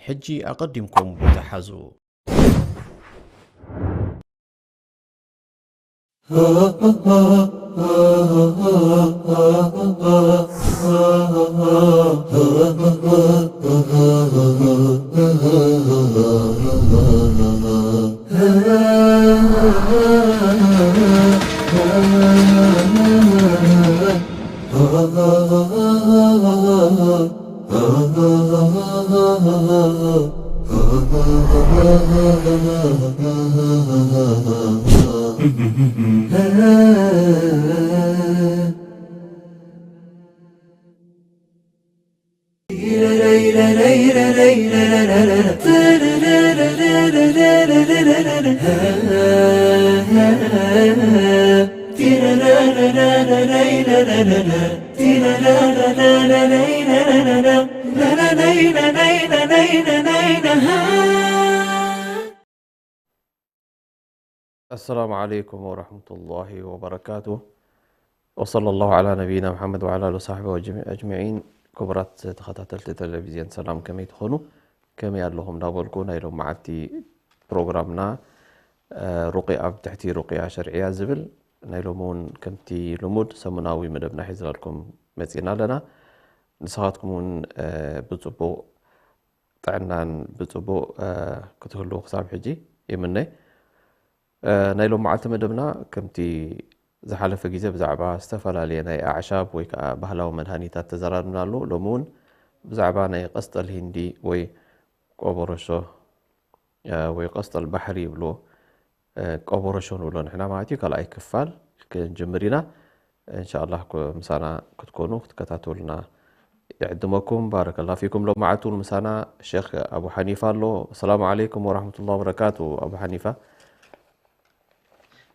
ሕጂ ኣቐዲምኩም ቦታ ሓዙ። السلام عليكم ورحمة الله وبركاته. وصلى الله على نبينا محمد وعلى آله وصحبه وجم- أجمعين. ክቡራት ተኸታተልቲ ቴሌቪዝዮን ሰላም፣ ከመይ ትኾኑ? ከመይ ኣለኹም እንዳበልኩ፣ ናይ ሎም መዓልቲ ፕሮግራምና፣ እ፣ ሩቕያ ኣብ ትሕቲ ሩቕያ ሸርዕያ ዝብል ናይ ሎም እውን ከምቲ ልሙድ ሰሙናዊ መደብና ሒዝናልኩም መጺና ኣለና። ንስኻትኩም እውን፣ እ፣ ብጽቡቕ ጥዕናን ብጽቡቕ፣ እ፣ ክትህልዉ ክሳብ ሕጂ ይምነ። እ፣ ናይ ሎም መዓልቲ መደብና ከምቲ ዝሓለፈ ግዜ ብዛዕባ ዝተፈላለየ ናይ ኣዕሻብ ወይ ከዓ ባህላዊ መድሃኒታት ተዘራርብና ኣሎ። ሎሚ እውን ብዛዕባ ናይ ቀስጠል ሂንዲ ወይ ቆቦሮሾ፣ እ፣ ወይ ቀስጠል ባሕሪ ይብልዎ፣ እ፣ ቆቦሮሾ ንብሎ ንሕና ማለት እዩ። ካልኣይ ክፋል ክንጅምር ኢና። እንሻኣላህ ኮ-፣ ምሳና ክትኮኑ ክትከታተሉና ይዕድመኩም። ባረከላ ፊኩም። ሎማዓቱ ምሳና ሼክ ኣቡ ሓኒፋ ኣሎ። ሰላም ዓለይኩም ወራህመቱላሂ ወበረካቱ። ኣቡ ሓኒፋ።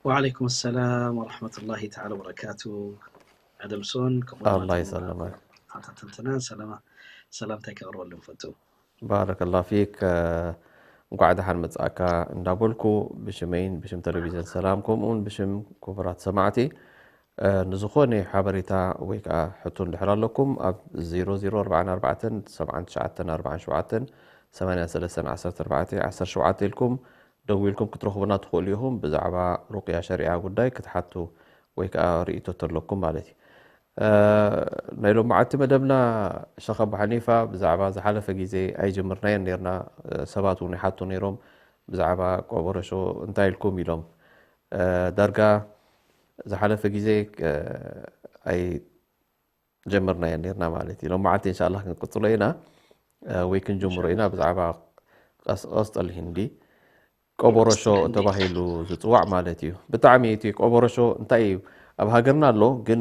ወዓለይኩም ሰላም ወራህመቱላሂ ተዓላ ወበረካቱ። ኣደምሶን ከምኡ ኣላ ይሰለመ። ተኸታተልትና ሰላማ ሰላምታይ ከቕርበሉ ንፈቱ። ባረከላ ፊክ። እንኳዕ ደሓን መጻእካ እንዳበልኩ ብሽመይን ብሽም ቴሌቪዝን ሰላም ከምኡውን ብሽም ክቡራት ሰማዕቲ፣ እ፣ ንዝኾነ ሓበሬታ ወይ ከዓ ሕቶ እንድሕር ኣለኩም ኣብ ዜሮ ዜሮ ኣርባዕተ ኣርባዕተ ሰብዓ ትሽዓተ ኣርባዓ ሸውዓተ ሰማንያ ሰለስተ ዓሰርተ ኣርባዕተ ዓሰርተ ሸውዓተ ኢልኩም ደዊልኩም ክትረኽቡና ትኽእሉ ኢኹም። ብዛዕባ ሩቅያ ሸሪዓ ጉዳይ ክትሓቱ ወይ ከዓ ርእይቶ ተለኩም ማለት እዩ። እ፣ ናይ ሎማዓንቲ መደብና ሸኽ ኣቡ ሓኒፋ ብዛዕባ ዝሓለፈ ግዜ ኣይጀምርናዮን ነርና። እ፣ ሰባት እውን ይሓቱ ነይሮም ብዛዕባ ቆበረሾ እንታይ ኢልኩም ኢሎም። እ፣ ዳርጋ ዝሓለፈ ግዜ፣ እ፣ ኣይጀመርናዮን ነርና ማለት እዩ። ሎማዓንቲ እንሻላ ክንቅጽሎ ኢና፣ እ፣ ወይ ክንጅምሮ ኢና ብዛዕባ ቀስ-፣ ቀስጠል ሂንዲ። ቆቦሮሾ ተባሂሉ ዝፅዋዕ ማለት እዩ። ብጣዕሚ እቲ ቆቦሮሾ እንታይ እዩ ኣብ ሃገርና ኣሎ፣ ግን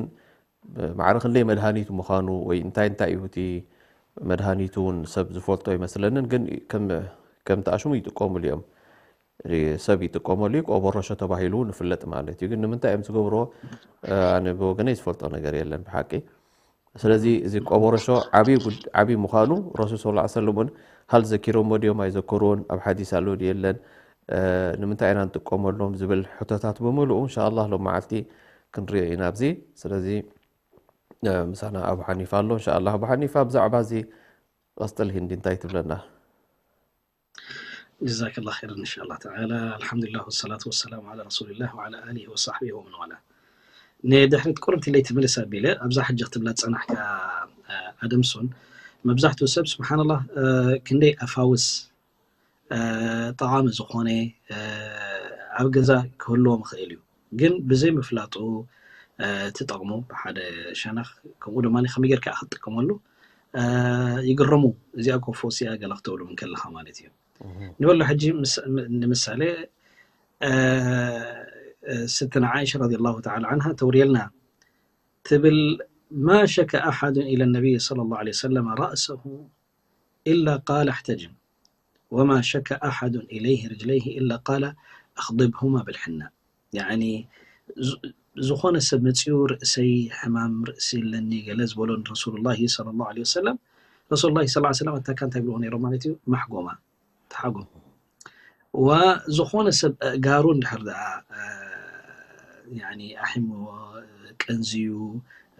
ማዕረ ክንደይ መድሃኒት ምዃኑ ወይ እንታይ እንታይ እዩ እቲ መድሃኒቱ እውን ሰብ ዝፈልጦ ኣይመስለንን፣ ግን ከም፣ ከምቲ ኣሽሙ ይጥቀሙሉ እዮም። ሰብ ይጥቀመሉ እዩ። ቆቦሮሾ ተባሂሉ እውን ይፍለጥ ማለት እዩ። ግን ንምንታይ እዮም ዝገብርዎ? ኣነ ብወገነይ ዝፈልጦ ነገር የለን ብሓቂ። ስለዚ እዚ ቆቦሮሾ ዓብዪ ጉድ-፣ ዓብዪ ምዃኑ ረሱል ሰለላሁ ዐለይሂ ወሰለም እውን ሃል ዘኪሮሞ ድዮም ኣይዘከሩዎን፣ ኣብ ሓዲስ ኣሎ ድዩ የለን፣ እ፣ ንምንታይ ኢና ንጥቀመሎም ዝብል ሕቶታት ብምሉኡ እንሻኣላህ ሎም መዓልቲ ክንሪኦ ኢና ኣብዚ። ስለዚ፣ እ፣ ምሳና ኣቡ ሓኒፋ ኣሎ። እንሻኣላህ ኣቡ ሓኒፋ ብዛዕባ እዚ ቀስጠል ሂንዲ እንታይ ትብለና? ጀዛከላ ኸይረን እንሻላ ተዓላ። ኣልሓምዱሊላህ ወሰላቱ ወሰላሙ ዓላ ረሱሊላህ ወዓላ ኣሊሂ ወሳሕቢሂ ወመን ዋላ። ንድሕሪት ቁርብ ኢለይ ትምልስ ኣቢለ ኣብዛ ሕጂ ክትብላ ዝጸናሕካ፣ እ፣ ኣደምሶን፣ መብዛሕትኡ ሰብ ስብሓንላህ፣ እ፣ ክንደይ ኣፋውስ፣ እ፣ ጠቓሚ ዝኾነ፣ እ፣ ኣብ ገዛ ክህልዎም ይኽእል እዩ። ግን ብዘይ ምፍላጡ፣ እ፣ ትጠቕሞ ብሓደ ሸነኽ፣ ከምኡ ድማ ከመይ ጌርካ ክትጥቀመሉ፣ እ፣ ይግረሙ። እዚኣ እኮ ፈውሲ እያ ገለ ክትብሎም እንከለኻ ማለት እዩ። ንበሎ ሕጂ ምስ-፣ ም-፣ ንምሳሌ፣ እ፣ እ፣ ስትነ ዓኢሻ ረዲየላሁ ተዓላ ዓንሃ ተውርየልና ትብል፣ ما شكا أحد إلى النبي صلى الله عليه وسلم رأسه إلا قال احتجم، وما شكا أحد إليه رجليه إلا قال اخضبهما بالحناء. ያዕኒ፣ ዝ-፣ ዝኾነ ሰብ መፂኡ ርእሰይ ሕማም ርእሲ ኣለኒ ገለ ዝበሎ ንረሱሉላሂ ሰለላሁ ዐለይሂ ወሰለም፣ ረሱሉላሂ ሰለላሁ ዐለይሂ ወሰለም ኣታካ እንታይ ብልዎ ነይሮም ማለት እዩ? ማሕጎማ፣ ተሓጎም። ወዝኾነ ሰብ ኣእጋሩ እንድሕር ደኣ፣ እ፣ ያዕኒ ኣሒምዎ፣ ቀንዝዩ፣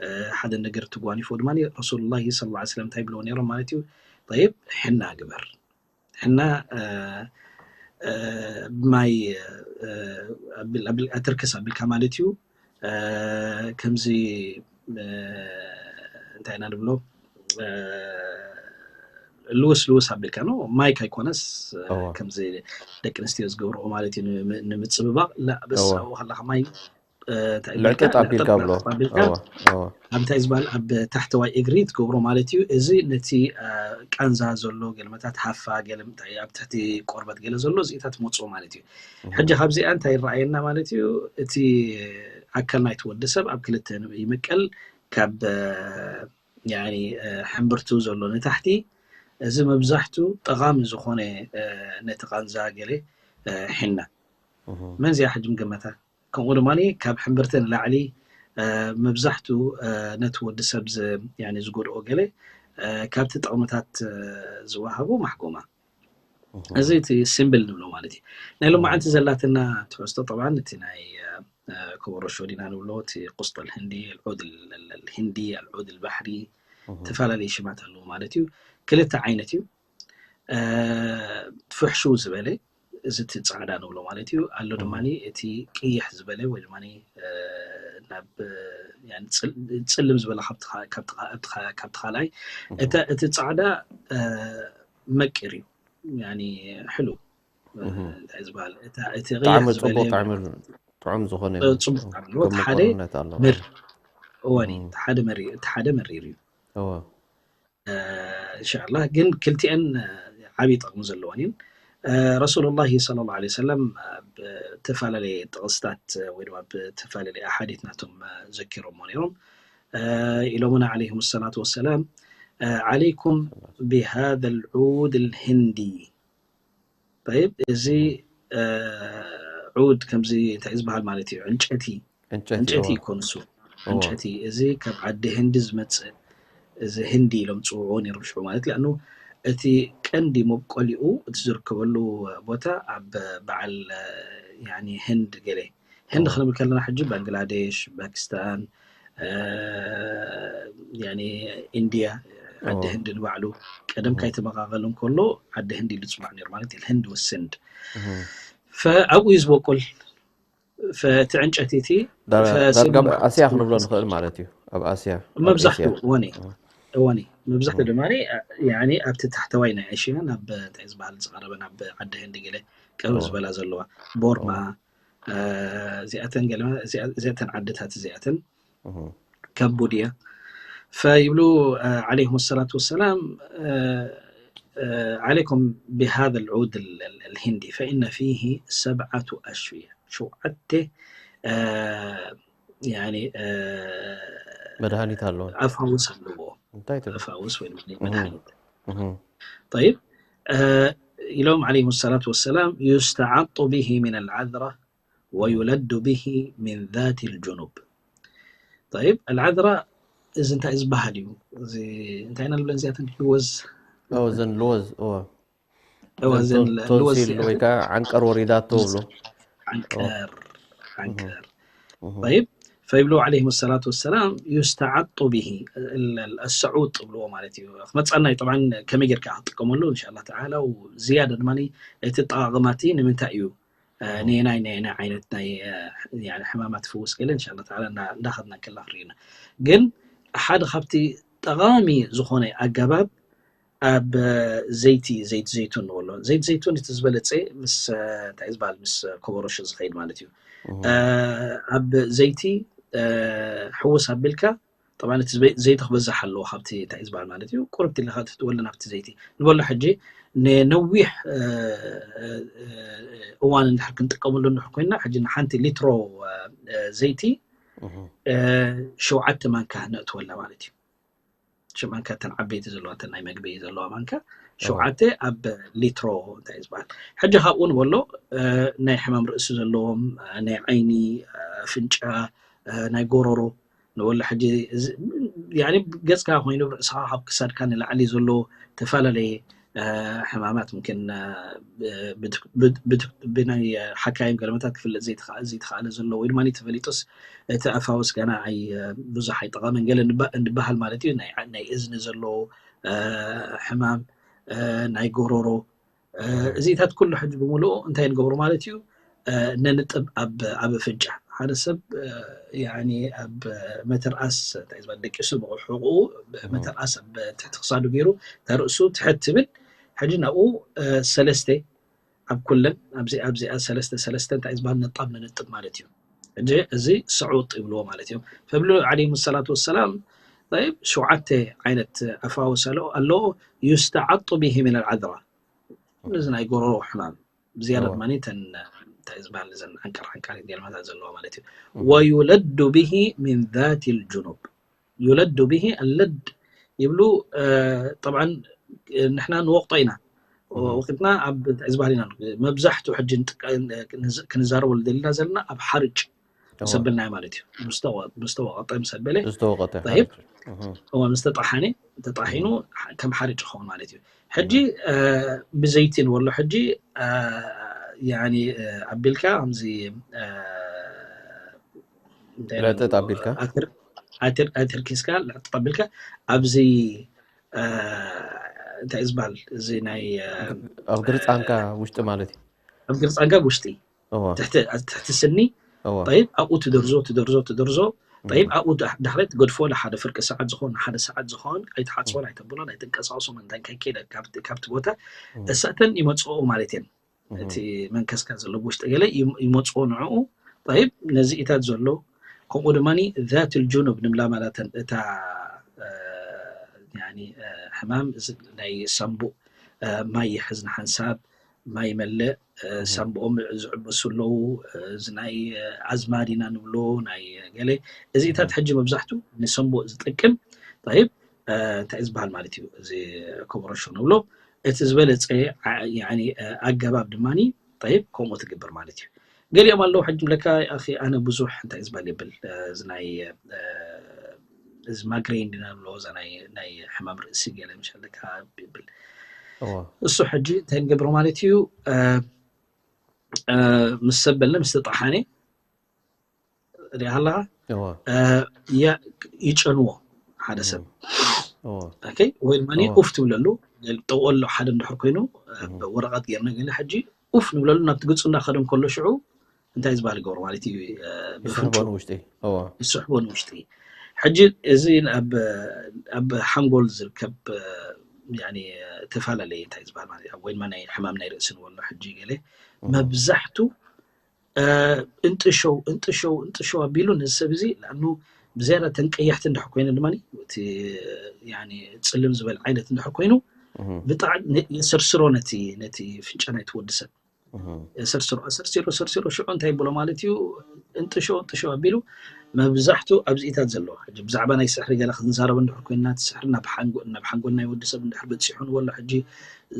እ፣ ሓደ ነገር ተጓኒፎ ድማ ረሱሉላሂ ሰለላሁ ዐለይሂ ወሰለም እንታይ ብልዎ ነይሮም ማለት እዩ? ጠይብ፣ ሕና ግበር። ሕና ብማይ ኣትርክስ ኣቢልካ ማለት እዩ። ከምዚ እንታይ ኢና ንብሎ፣ ልውስ ልውስ ኣቢልካ ነው፣ ማይ ካይኮነስ ከምዚ ደቂ ኣንስትዮ ዝገብርኦ ማለት እዩ። ንምፅብባቕ ላ በስ ኣብኡ ከለካ ማይ ልዕጥጥ ኣቢልካ ብሎ። ኣብ እንታይ ዝበሃል ኣብ ታሕተዋይ እግሪ ትገብሮ ማለት እዩ። እዚ ነቲ ቃንዛ ዘሎ ገለመታት ሃፋ ገለ ኣብ ትሕቲ ቆርበት ገለ ዘሎ እዚኢታት መፅኡ ማለት እዩ። ሕጂ ካብዚኣ እንታይ ይረኣየና ማለት እዩ? እቲ ኣካል ናይቲ ወዲ ሰብ ኣብ ክልተ ይምቀል። ካብ ሕምብርቱ ዘሎ ንታሕቲ፣ እዚ መብዛሕቱ ጠቓሚ ዝኾነ ነቲ ቃንዛ ገለ ሒና። መን እዚኣ ሕጂ ምገመታ? ከምኡ ድማ ካብ ሕምብርቲ ንላዕሊ መብዛሕቱ ነቲ ወዲ ሰብ ዝጎድኦ ገለ ካብቲ ጥቕምታት ዝወሃቡ ማሕጎማ። እዚ እቲ ሲምብል ንብሎ ማለት እዩ። ናይ ሎማዓንቲ ዘላትና ትሕዝቶ ጠብዓን እቲ ናይ ኮቦሮ ሾዲና ንብሎ እቲ ቁስጠል ህንዲ፣ ኣልዑድ ህንዲ፣ ኣልዑድ ባሕሪ፣ ዝተፈላለዩ ሽማት ኣለዎ ማለት እዩ። ክልተ ዓይነት እዩ። ፍሕሹው ዝበለ እዚ እቲ ፃዕዳ ንብሎ ማለት እዩ። ኣሎ ድማ እቲ ቅይሕ ዝበለ ወይ ድማ ናብ ፅልም ዝበለ ካብቲ ካልኣይ። እቲ ፃዕዳ መቂር እዩ፣ ሕሉ እንታይ ዝበሃል፣ እቲ ጥዑም ዝኾነ ሓደ መር እወኒ፣ ሓደ መሪር እዩ። እንሻላ ግን ክልቲአን ዓብዪ ጥቕሚ ዘለወን እየን። ረሱሉላሂ ሰለላሁ ዐለይሂ ወሰለም ኣብ ዝተፈላለየ ጥቕስታት ወይ ድማ ብዝተፈላለየ ኣሓዲት ናቶም ዘኪሮሞ ነይሮም። ኢሎምና ዐለይሂም ሰላቱ ወሰላም፣ ዐለይኩም ቢሃዘ ልዑድ ልህንዲ። ጠይብ፣ እዚ ዑድ ከምዚ እንታይ ዝበሃል ማለት እዩ? ዕንጨቲ፣ ዕንጨቲ ይኮንሱ። ዕንጨቲ እዚ ካብ ዓዲ ህንዲ ዝመፅእ፣ እዚ ህንዲ ኢሎም ዝፅውዕዎ ነይሮም ሽዑ ማለት፣ ለኣኑ እቲ ቀንዲ መብቆሊኡ እቲ ዝርከበሉ ቦታ ኣብ በዓል ህንድ ገለ፣ ህንድ ክንብል ከለና ሕጂ ባንግላዴሽ፣ ፓኪስታን፣ ኢንድያ፣ ዓዲ ህንዲ ንባዕሉ ቀደም ካይተመቓቐል እንከሎ ዓዲ ህንዲ ኢሉ ዝፅዋዕ ነይሩ ማለት እዩ። ህንድ ወስንድ ኣብኡ እዩ ዝበቁል። እቲ ዕንጨቲ እቲ ዳርጋ ኣብ ኣስያ ክንብሎ ንኽእል ማለት እዩ። ኣብ ኣስያ መብዛሕትኡ እወኒ እወኒ መብዛሕትኡ ድማ ኣብቲ ታሕተዋይ ናይ ኤሽያ ናብ እንታይ ዝበሃል ዝቐረበ ናብ ዓዲ ህንዲ ገለ ቅርብ ዝበላ ዘለዋ ቦርማ እዚኣተን ገለ እዚኣተን ዓድታት እዚኣተን ካምቦድያ ፈይብሉ ዐለይሂም ሰላቱ ወሰላም ዐለይኩም ብሃذ ልዑድ ልሂንዲ ፈኢነ ፊሂ ሰብዓቱ ኣሽፍያ ሸውዓተ መድሃኒት ኣለዎ ኣፋውስ ኣለዎ። ፈውስ ወይ መድሃኒት طيب ኢሎም عليهم الصلاة والسلام يستعط به من العذرة ويلد به من ذات الجنب طيب العذرة እዚ እንታይ ዝበሃል እዩ? እዚ እንታይ ኢና ንብለን እዚኣተን ልወዝ እዘን ልወዝ ቶንሲል ወይ ከዓ ዓንቀር ወሪዳቶ ብሎ ዓንቀር ዓንቀር طيب فيبلو عليهم الصلاة والسلام يستعط به السعوط ብልዎ ማለት እዩ። ክመፃና እዩ طبعا ከመይ ጌርካ ክትጥቀመሉ إن شاء الله تعالى وزيادة ድማ እቲ ጠቃቅማቲ ንምንታይ እዩ ነናይ ነናይ ዓይነት ናይ ሕማማት ፍውስ ገለ إن شاء الله تعالى እንዳኸድና ከላ ክርኢና ግን ሓደ ካብቲ ጠቃሚ ዝኾነ ኣገባብ ኣብ ዘይቲ ዘይቲ ዘይቱን ንበሎ ዘይቲ ዘይቱን እቲ ዝበለፀ ምስ እንታይ ዝበሃል ምስ ኮቦሮሾ ዝኸይድ ማለት እዩ። ኣብ ዘይቲ ሕውስ ኣቢልካ طبعا እቲ ዘይቲ ክበዝሕ ኣለዎ ካብቲ እንታይ ዝበሃል ማለት እዩ። ቁርብቲ ኢልካ ትትወልን ኣብቲ ዘይቲ ንበሎ ሕጂ ንነዊሕ እዋን እንድሕር ክንጥቀመሉ እንድሕር ኮይና ሕጂ ንሓንቲ ሊትሮ ዘይቲ ሸውዓተ ማንካ ነእትወላ ማለት እዩ። ሸማንካ እተን ዓበይቲ ዘለዋ እተን ናይ መግቢ ዘለዋ ማንካ ሸውዓተ ኣብ ሊትሮ እንታይ ዝበሃል ሕጂ ካብኡ ንበሎ ናይ ሕማም ርእሲ ዘለዎም ናይ ዓይኒ ኣፍንጫ ናይ ጎረሮ ንበሎ ሕጂ ገፅካ ኮይኑ ርእስኻ ካብ ክሳድካ ንላዕሊ ዘሎ ተፈላለየ ሕማማት ምክን ብናይ ሓካይም ገለመታት ክፍለጥ ዘይተኻእለ ዘሎ ወይ ድማ ተፈሊጡስ እቲ ኣፋውስ ገና ኣይ ብዙሕ ኣይጠቐመን ገለ እንበሃል ማለት እዩ። ናይ እዝኒ ዘሎ ሕማም ናይ ጎሮሮ እዚታት ኩሉ ሕጂ ብምልኡ እንታይ ንገብሩ ማለት እዩ? ነንጥብ ኣብ ኣፍንጫ ሓደ ሰብ ኣብ መተርኣስ እንታይ ዝበሃል ደቂሱ ብሕቑኡ መተርኣስ ኣብ ትሕቲ ክሳዱ ገይሩ እታ ርእሱ ትሕት ትብል። ሕጂ ናብኡ ሰለስተ ኣብ ኩለን ኣብዚኣ ኣብዚኣ ሰለስተ ሰለስተ እንታይ ዝበሃል ነጣብ ነንጥብ ማለት እዩ። ሕጂ እዚ ስዑጥ ይብልዎ ማለት እዮም። ፈብሉ ዓለይሂም ሰላቱ ወሰላም ሸውዓተ ዓይነት ኣፋውስ ኣለዎ። ዩስተዓጡ ብሂ ሚን ኣልዓዝራ እዚ ናይ ጎረሮ ሕማም ዝያዳ ድማ ተን እንታይ ዝበሃል ዘን ዓንቀር ዓንቀር ጌልማታት ዘለዎ ማለት እዩ። ወዩለዱ ብሂ ሚን ዛቲ ልጁኑብ ዩለዱ ብሂ ኣለድ ይብሉ። ጠብዓን ንሕና ንወቕጦ ኢና ወቂጥና ኣብ እንታይ ዝበሃል ኢና መብዛሕትኡ ሕጂ ክንዛረበሉ ደሊና ዘለና ኣብ ሓርጭ ምስ ኣበልናዮ ማለት እዩ። ምስ ተወቐጠ ምስ ኣበለ ዝተወቐጠ ጠይብ፣ ሓርጭ። እህ። እወ፣ ምስ ተጣሓነ ተጣሒኑ ከም ሓርጭ ይኸውን ማለት እዩ። ሕጂ ብዘይቲ ንበሎ ሕጂ ያኒ ኣቢልካ ከምዚ እንታይ ለጥጥ ኣቢልካ ኣተር- ኣተር- ኣተርኪስካ ለጥጥ ኣቢልካ ኣብዚ እንታይ ዝበሃል እዚ ናይ ኣብ ግርፃንካ ውሽጢ ማለት እዩ። ኣብ ግርፃንካ ውሽጢ እወ፣ ትሕቲ ትሕቲ ስኒ እወ። ጠይብ ኣብኡ ትደርዞ ትደርዞ ትደርዞ ጠይብ ኣብኡ ዳሕራይ ትገድፎ ንሓደ ፍርቂ ሰዓት ዝኾን ንሓደ ሰዓት ዝኾን ኣይትሓፅቦን ኣይተብሎን ኣይትንቀሳቀሶም እንታይ ከይከይደ ካብቲ ቦታ እሳተን ይመፅኦ ማለት እየን። እቲ መንከስካ ዘሎ ብውሽጢ ገለ ይመፅኦ ንዕኡ። ጠይብ ነዚ ኢታት ዘሎ ከምኡ ድማ ዛት ልጁኑብ ንብላ ማለተን እታ ሕማም ናይ ሳምቡእ ማይ ይሕዝ ንሓንሳብ ማይ ይመልእ ሳምብኦም ዝዕብሱ ኣለዉ። እዚ ናይ ኣዝማድ ኢና ንብሎ ናይ ገለ እዚታት ሕጂ መብዛሕቱ ንሰምቦ ዝጠቅም ጠይብ እንታይ ዝበሃል ማለት እዩ እዚ ኮቦረሾ ንብሎ እቲ ዝበለፀ ኣገባብ ድማ ጠይብ ከምኡ ትግብር ማለት እዩ። ገሊኦም ኣለዉ ሕጂ ለካ ኣኺ ኣነ ብዙሕ እንታይ ዝበሃል ይብል እዚ ናይ እዚ ማግሬን ድና ንብሎ እዛ ናይ ናይ ሕማም ርእሲ ገለ ምሸለካ ይብል እወ። እሱ ሕጂ እንታይ ንገብሮ ማለት እዩ ምስ ሰብ በልና ምስ ተጣሓነ ሪኣ ኣለካ እወ። ይጨንዎ ሓደ ሰብ እወ። ኦኬ ወይ ድማ እወ። ኡፍ ትብለሉ ጠቆሎ ሓደ እንድሕር ኮይኑ ወረቐት ጌርና ገለ ሕጂ ኡፍ ንብለሉ ናብቲ ግፁ እንዳኸደ እንከሎ ሽዑ እንታይ ዝበሃል ይገብሮ ማለት እዩ ብፍንጩ ይስሕቦ ንውሽጢ እወ። ይስሕቦ ንውሽጢ ሕጂ እዚ ኣብ ኣብ ሓንጎል ዝርከብ ያኒ ተፈላለየ እንታይ ዝበሃል ማለት እዩ ወይ ድማ ናይ ሕማም ናይ ርእሲ ንበሎ ሕጂ ገለ መብዛሕቱ እንጥሸው እንጥሸው እንጥሸው ኣቢሉ ነዚ ሰብ እዚ ለኣኑ ብዝያዳ ተን ቀያሕቲ እንድሕር ኮይነ ድማ እቲ ያኒ ፅልም ዝበል ዓይነት እንድሕር ኮይኑ ብጣዕሚ የሰርስሮ ነቲ ነቲ ፍንጫ ናይቲ ወዲ ሰብ የሰርስሮ ኣሰርሲሮ ሰርሲሮ ሽዑ እንታይ ይብሎ ማለት እዩ እንጥሾ እንጥሾ ኣቢሉ መብዛሕቱ ኣብዚኢታት ዘለዎ ሕጂ ብዛዕባ ናይ ስሕሪ ገለ ክንዛረብ እንድሕር ኮይና እቲ ስሕሪ ናብ ሓንጎል ናብ ሓንጎል ናይ ወዲ ሰብ እንድሕር በፂሑ ንበሎ ሕጂ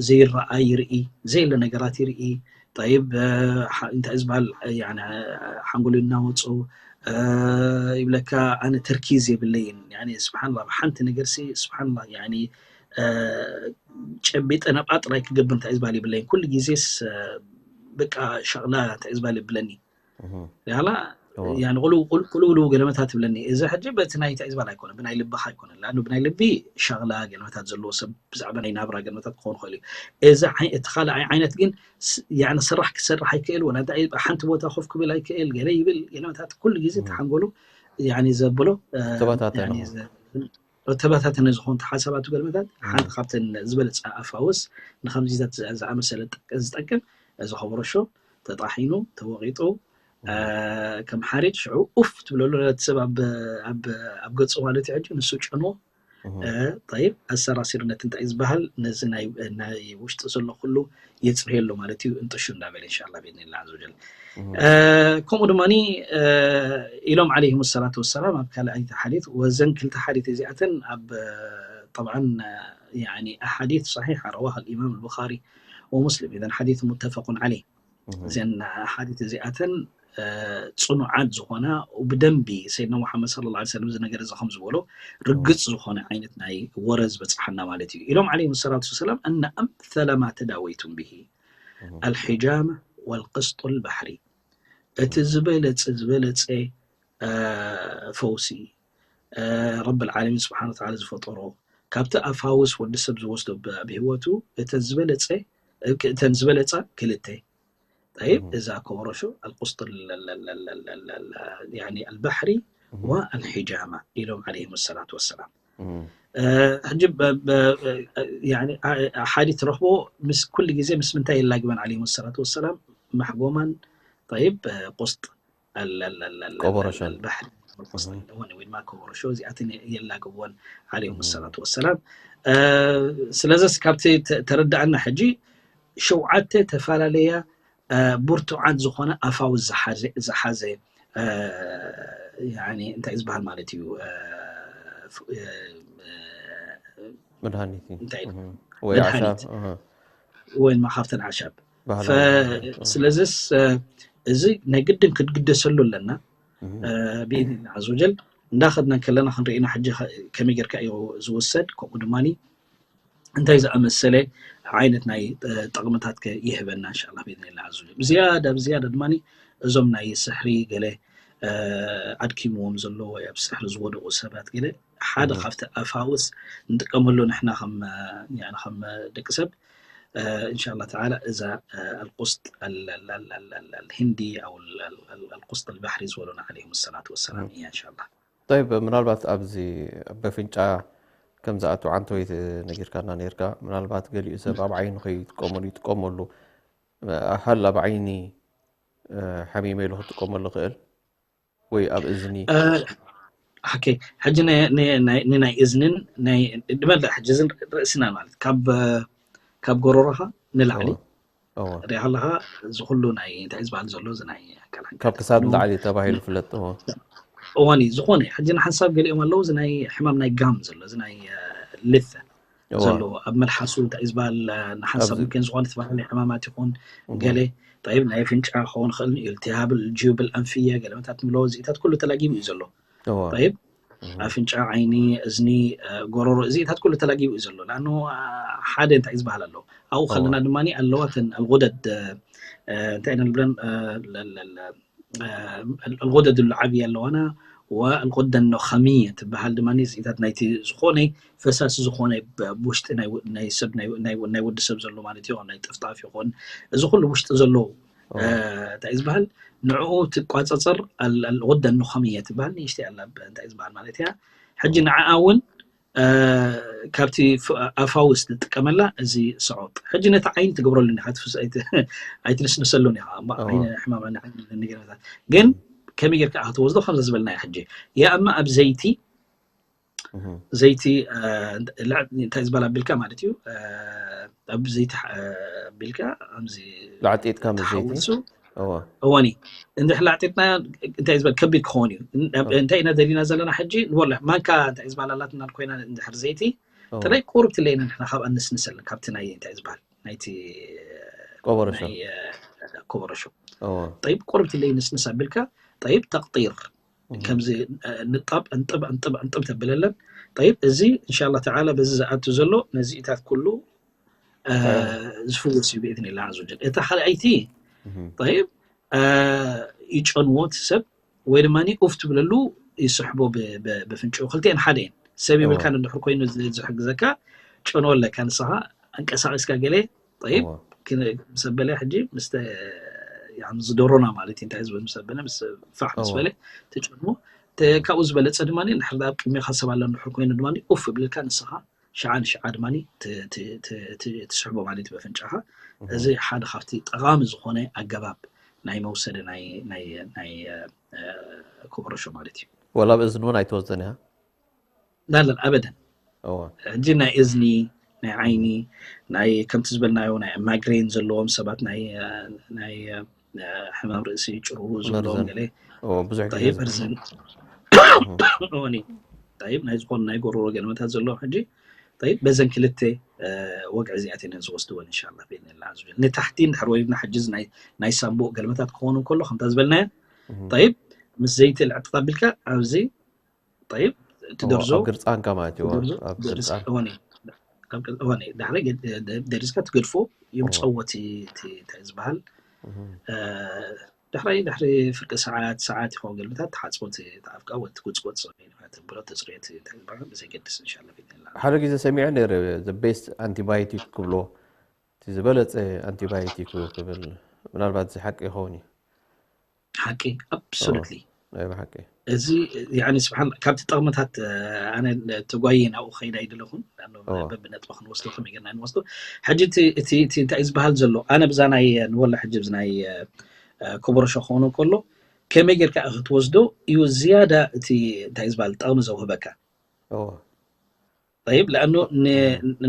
ዘይረኣ ይርኢ ዘየለ ነገራት ይርኢ ጠይብ እንታይ ዝበሃል ሓንጎሉ እናወፁ ይብለካ ኣነ ተርኪዝ የብለይን ስብሓንላ ሓንቲ ነገር ስብሓንላ ጨቢጠ ናብኣ ጥራይ ክገብር እንታይ ዝበሃል ይብለይን ኩሉ ግዜስ በቃ ሸቕላ እንታይ ዝበሃል ይብለኒ ያላ ቁልውልው ገለመታት ይብለኒ እዚ ሕጂ በቲ ናይ እንታይ ዝበሃል ኣይኮነ ብናይ ልብኻ ኣይኮነ ላኑ ብናይ ልቢ ሸቕላ ገለመታት ዘለዎ ሰብ ብዛዕባ ናይ ናብራ ገለመታት ክኸውን ይኽእል እዩ እዚ እቲ ካልኣይ ዓይነት ግን ሰራሕ ክሰርሕ ኣይክእል ወላ ሓንቲ ቦታ ኮፍ ክብል ኣይክእል ገለ ይብል ገለመታት ኩሉ ግዜ ተሓንጎሉ ዘብሎ ተበታተነ ተበታተነ ዝኾኑ ሓሳባቱ ገለመታት ሓንቲ ካብተን ዝበለፀ ኣፋውስ ንከምዚታት ዝኣመሰለ ዝጠቅም እዚ ከበረሾ ተጣሒኑ ተወቂጡ ከም ሓሪጭ ሽዑ ኡፍ ትብለሉ ነቲ ሰብ ኣብ ገፁ ማለት እዩ ሕጂ ንሱ ጨንዎ ጠይብ ኣሰራሲርነት እንታይ ዝበሃል ነዚ ናይ ውሽጢ ዘሎ ኩሉ የፅርየሉ ማለት እዩ እንጥሹ እንዳበለ እንሻላ ብኢድኒላ ዘወጀል ከምኡ ድማ ኢሎም ዓለይሂም ሰላቱ ወሰላም ኣብ ካልኣይቲ ሓዲት ወዘን ክልተ ሓዲት እዚኣተን ኣብ طبعا يعني أحاديث صحيحة رواها الإمام البخاري ومسلم إذا حديث متفق عليه እዘን ሓዲት እዚኣተን ፅኑዓት ዝኾና ብደንቢ ሰይድና ሙሓመድ صلى الله عليه وسلم እዚ ነገር እዚ ከም ዝበሎ ርግፅ ዝኾነ ዓይነት ናይ ወረ ዝበፅሓና ማለት እዩ ኢሎም عليهم الصلاة والسلام أن أمثل ما تداويتم به الحجامة والقسط البحري እቲ ዝበለፀ ዝበለፀ ፈውሲ ረብ العالمين سبحانه وتعالى ዝፈጠሮ ካብቲ ኣፋውስ ወዲ ሰብ ዝወስዶ ኣብ ህይወቱ እቲ ዝበለፀ እተን ዝበለፃ ክልተ። طيب እዛ ኮበረሾ القسط ال- ال- ال- ال- ال- ال- ال- يعني البحري والحجامة ኢሎም عليهم الصلاة والسلام። ሕጂ يعني ሓዲ ትረኽቦ ምስ ኩሉ ግዜ ምስ ምንታይ የላግበን عليهم الصلاة والسلام መሕጎማን طيب قسط ال- ال- ال- ال- ኮበረሾ። البحري والقسط ወይ ድማ ኮበረሾ እዚኣትን የላግብወን عليهم الصلاة والسلام። ስለዚስ ካብቲ ተ- ተረዳእና ሕጂ ሸውዓተ ተፈላለያ ብርቱዓት ዝኾነ ኣፋውስ ዝሓዘ ዝሓዘ يعني እንታይ ዝበሃል ማለት እዩ መድሃኒት እዩ። እንታይ እህ። ወይ መድሃኒት። ኣሻብ፣ እህ። ወይ ድማ ካብተን ኣሻብ ባህላዊ መድሃኒት፣ እህ። ስለዚስ እዚ ናይ ግድን ክትግደሰሉ ኣለና። እህ። ብኢድና عز وجل እንዳኸድና ከለና ክንርኢና ሕጂ ከመይ ጌርካ እዩ ዝውሰድ፣ ከምኡ ድማ እንታይ ዝኣመሰለ ዓይነት ናይ ጠቕምታት ከ ይህበና እንሻላ ብኢድን ላ عز وجل። ብዝያዳ ብዝያዳ ድማ እዞም ናይ ስሕሪ ገለ ኣድኪምዎም ዘሎ ወይ ኣብ ስሕሪ ዝወደቑ ሰባት ገለ ሓደ ካብቲ ኣፋውስ ንጥቀመሉ ንሕና ከም ደቂ ሰብ እንሻላ ተዓላ እዛ القسط الهندي او القسط البحري ዝበሉና عليهم الصلاة والسلام እያ እንሻላ። طيب ምናልባት ኣብዚ በፍንጫ ከም ዝኣቱ ዓንተወይ ነጊርካና ነርካ። ምናልባት ገሊኡ ሰብ ኣብ ዓይኑ ከይጥቀመሉ ይጥቀመሉ ሃል ኣብ ዓይኒ ሓሚመ ኢሉ ክጥቀመሉ ክእል ወይ ኣብ እዝኒ ኦኬ። ሕጂ ንናይ እዝንን ድመለ ሕጂ እዝን ርእስና ማለት ካብ ካብ ጎረሮኻ ንላዕሊ ሪኣ ኣለኻ እዚ ኩሉ ናይ እንታይ ዝበሃል ዘሎ እዚ ናይ ኣካል ካብ ክሳብ ንላዕሊ ተባሂሉ ፍለጥ። እዋን እዩ ዝኾነ ሕጂ ንሓንሳብ ገሊኦም ኣለዉ እዚ ናይ ሕማም ናይ ጋም ዘሎ እዚ ናይ ልተ ዘሎ ኣብ መልሓሱ እንታይ ዝበሃል ንሓንሳብ ምክን ዝኾነ ተባሃለ ሕማማት ይኹን ገለ طيب ናይ ፍንጫ ክኸውን ክእል እዩ التهاب الجيوب الأنفية ገለመታት ንብሎ እዚታት ኩሉ ተላጊቡ እዩ ዘሎ طيب ኣፍንጫ ዓይኒ እዝኒ ጎረሮ እዚታት ኩሉ ተላጊቡ እዩ ዘሎ لأنه ሓደ እንታይ ዝበሃል ኣሎ ኣብኡ ከለና ድማ ኣለዋ ተን الغدد እንታይ ኢና ንብለን الغدد اللعابية ኣለዋና والغدة النخامية ትበሃል ድማ እዚታት ናይቲ ዝኾነ ፈሳሲ ዝኾነ ብውሽጢ ናይ ሰብ ናይ ወዲ ሰብ ዘሎ ማለት እዩ ናይ ጥፍጣፍ ይኹን እዚ ኩሉ ውሽጢ ዘሎ እንታይ ዝበሃል ንዕኡ ትቋፀፀር الغدة النخامية ትበሃል ንእሽተይ ኣላ እንታይ ዝበሃል ማለት እያ ሕጂ ንዓኣ እውን ካብቲ ኣፋውስ ትጥቀመላ እዚ ሰዖጥ ሕጂ ነቲ ዓይኒ ትገብረሉ ኢኻ ኣይትንስንሰሉን ኢኻ ሕማም ግን ከመይ ጌርካ ክትወስዶ ከምዚ ዝበልና ሕጂ يا أما ኣብ ዘይቲ ዘይቲ እንታይ ዝበል ኣቢልካ ማለት እዩ ኣብ ዘይቲ ኣቢልካ ኣዚ ላዕጢጥካ ምስ ዘይቲ እወኒ እንድሕር ላዕጢጥና እንታይ ዝበል ከቢድ ክኸውን እዩ እንታይ ኢና ደሊና ዘለና ሕጂ ንበሎ ማንካ እንታይ ዝበል ኣላትና ኮይና እንድሕር ዘይቲ ጥራይ ቁሩብ ትለይና ንሕና ካብ ኣነስንሰለን ካብቲ ናይ እንታይ ዝበሃል ናይቲ ቆበረሾ ኮበረሾ طيب ቁሩብ ትለይ ንስንስ ኣቢልካ طيب ተቅጢር ከምዚ ንጣብ እንጥብ እንጥብ እንጥብ ተብለለን طيب እዚ እንሻላ ተዓላ በዚ ዝኣቱ ዘሎ ነዚኢታት ኩሉ ዝፍወስ እዩ ብኢዝን ላ عز وجل እታ ካልኣይቲ طيب ይጨንዎ እቲ ሰብ ወይ ድማ ኡፍ ትብለሉ ይስሕቦ ብፍንጭኡ ክልቲአን ሓደ እየን ሰብ ይብልካ ንድሕር ኮይኑ ዝሕግዘካ ጨንዎ ኣለካ ንስኻ ኣንቀሳቂስካ ገለ طيب ምስ ኣበለ ሕጂ ምስ ዝደሮና ማለት እዩ እንታይ ዝበል ምስ ኣበለ ምስ ፋሕ ምስ በለ ትጨንዎ ካብኡ ዝበለፀ ድማ ንድሕር ኣብ ቅድሜካ ሰብ ኣሎ ንድሕር ኮይኑ ድማ ኡፍ ይብልካ ንስኻ ሸዓ ንሸዓ ድማ ትስሕቦ ማለት እዩ በፍንጫኻ እዚ ሓደ ካብቲ ጠቓሚ ዝኾነ ኣገባብ ናይ መውሰደ ናይ ኮበረሾ ማለት እዩ ወላ ብእዝኒ እውን ኣይትወስደን እያ ላለን ኣበደን ሕጂ ናይ እዝኒ ናይ ዓይኒ ናይ ከምቲ ዝበልናዮ ናይ ማይግሬን ዘለዎም ሰባት ናይ ሕማም ርእሲ ጭሩ ዝብሎም ገለ ብዙሕ ርዘን ናይ ዝኾኑ ናይ ጎረሮ ገለመታት ዘለዎም ሕጂ በዘን ክልተ ወግዒ እዚኣት ነ ዝወስድወን እንሻላ ብኢዝንላ ዝብል ንታሕቲ እንድሕር ወሪድና ሕጂ ናይ ሳምቡእ ገለመታት ክኾኑ ከሎ ከምታ ዝበልናዮ طيب ምስ ዘይቲ ልዕጥጥ ኣቢልካ ኣብዚ طيب እቲ ደርዞ ግርፃንካ ማለት እዩ ደሪዝካ ትገድፎ ይምፀዎ እቲ እንታይ ዝበሃል ድሕሪ ድሕሪ ፍርቂ ሰዓት ሰዓት ይኸውን ገልብታት ተሓፅቦ ኣፍካ ወይ ትጉፅጎፅ ብሎ ተፅርዮ እንታይ ዝበሃል ብዘይገድስ እንሻላ ሓደ ግዜ ሰሚዐ ነረ best antibiotic ክብሎ እቲ ዝበለፀ ኣንቲባዮቲክ እዩ ክብል፣ ምናልባት እዚ ሓቂ ይኸውን እዩ። ሓቂ፣ absolutely። ናይ ብሓቂ እዚ ያኒ ስብሓን ካብቲ ጠቕምታት፣ እ፣ ኣነ ተጓየ ናብኡ ከይዳ ኣይደለኹን። እዎ። በብነጥቢ ክንወስዶ ከመይ ጌርና ንወስዶ። ሕጂ እቲ እቲ እቲ እንታይ እዩ ዝበሃል ዘሎ? ኣነ ብዛ ናይ ንወላ ሕጂ ብዚ ናይ፣ እ፣ ኮቦሮ ሾው ክኸውን ከሎ ከመይ ጌርካ ክትወስዶ እዩ ዝያዳ እቲ እንታይ እዩ ዝበሃል ጠቕሚ ዘውህበካ። እዎ። طيب لأنه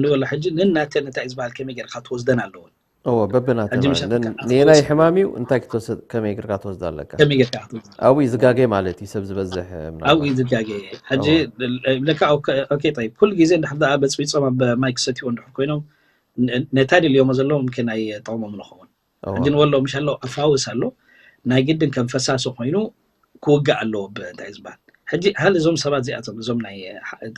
ንወላ ሕጂ ንናተን እንታይ እዩ ዝበሃል ከመይ ጌርካ ትወስደን ኣለዎን። እዎ፣ በብናተን ሕጂ ማለት ምሻ ንን- ከኣ ንየናይ ክትወስድ ሕማም እዩ እንታይ ክትወስድ ከመይ ጌርካ ትወስድ ኣለካ? ከመይ ጌርካ ክትወስድ ኣብኡ እዩ ዝጋገ ማለት እዩ ሰብ ዝበዝሕ ኣብኡ ምናልባት እዩ ዝጋገ። ሕጂ እዎ። ለካ ኦኬ፣ ኦኬ፣ طيب ኩሉ ግዜ እንድሕር ደኣ በፅቢፆም ኣብ ማይ ክሰትይዎ እንድሕር ኮይኖም ን- ነታ ደልዮሞ ዘለዉ ምምክን ኣይጠቕሞም ንኸውን። እዎ። ሕጂ ንወሎ ምሽ ኣሎ ኣፋውስ ኣሎ ናይ ግድን ከም ፈሳሲ ኮይኑ ክውጋእ ኣለዎ ብእንታይ ዝበሃል። ሕጂ ሃል እዞም ሰባት እዚኣቶም እዞም ናይ እ፣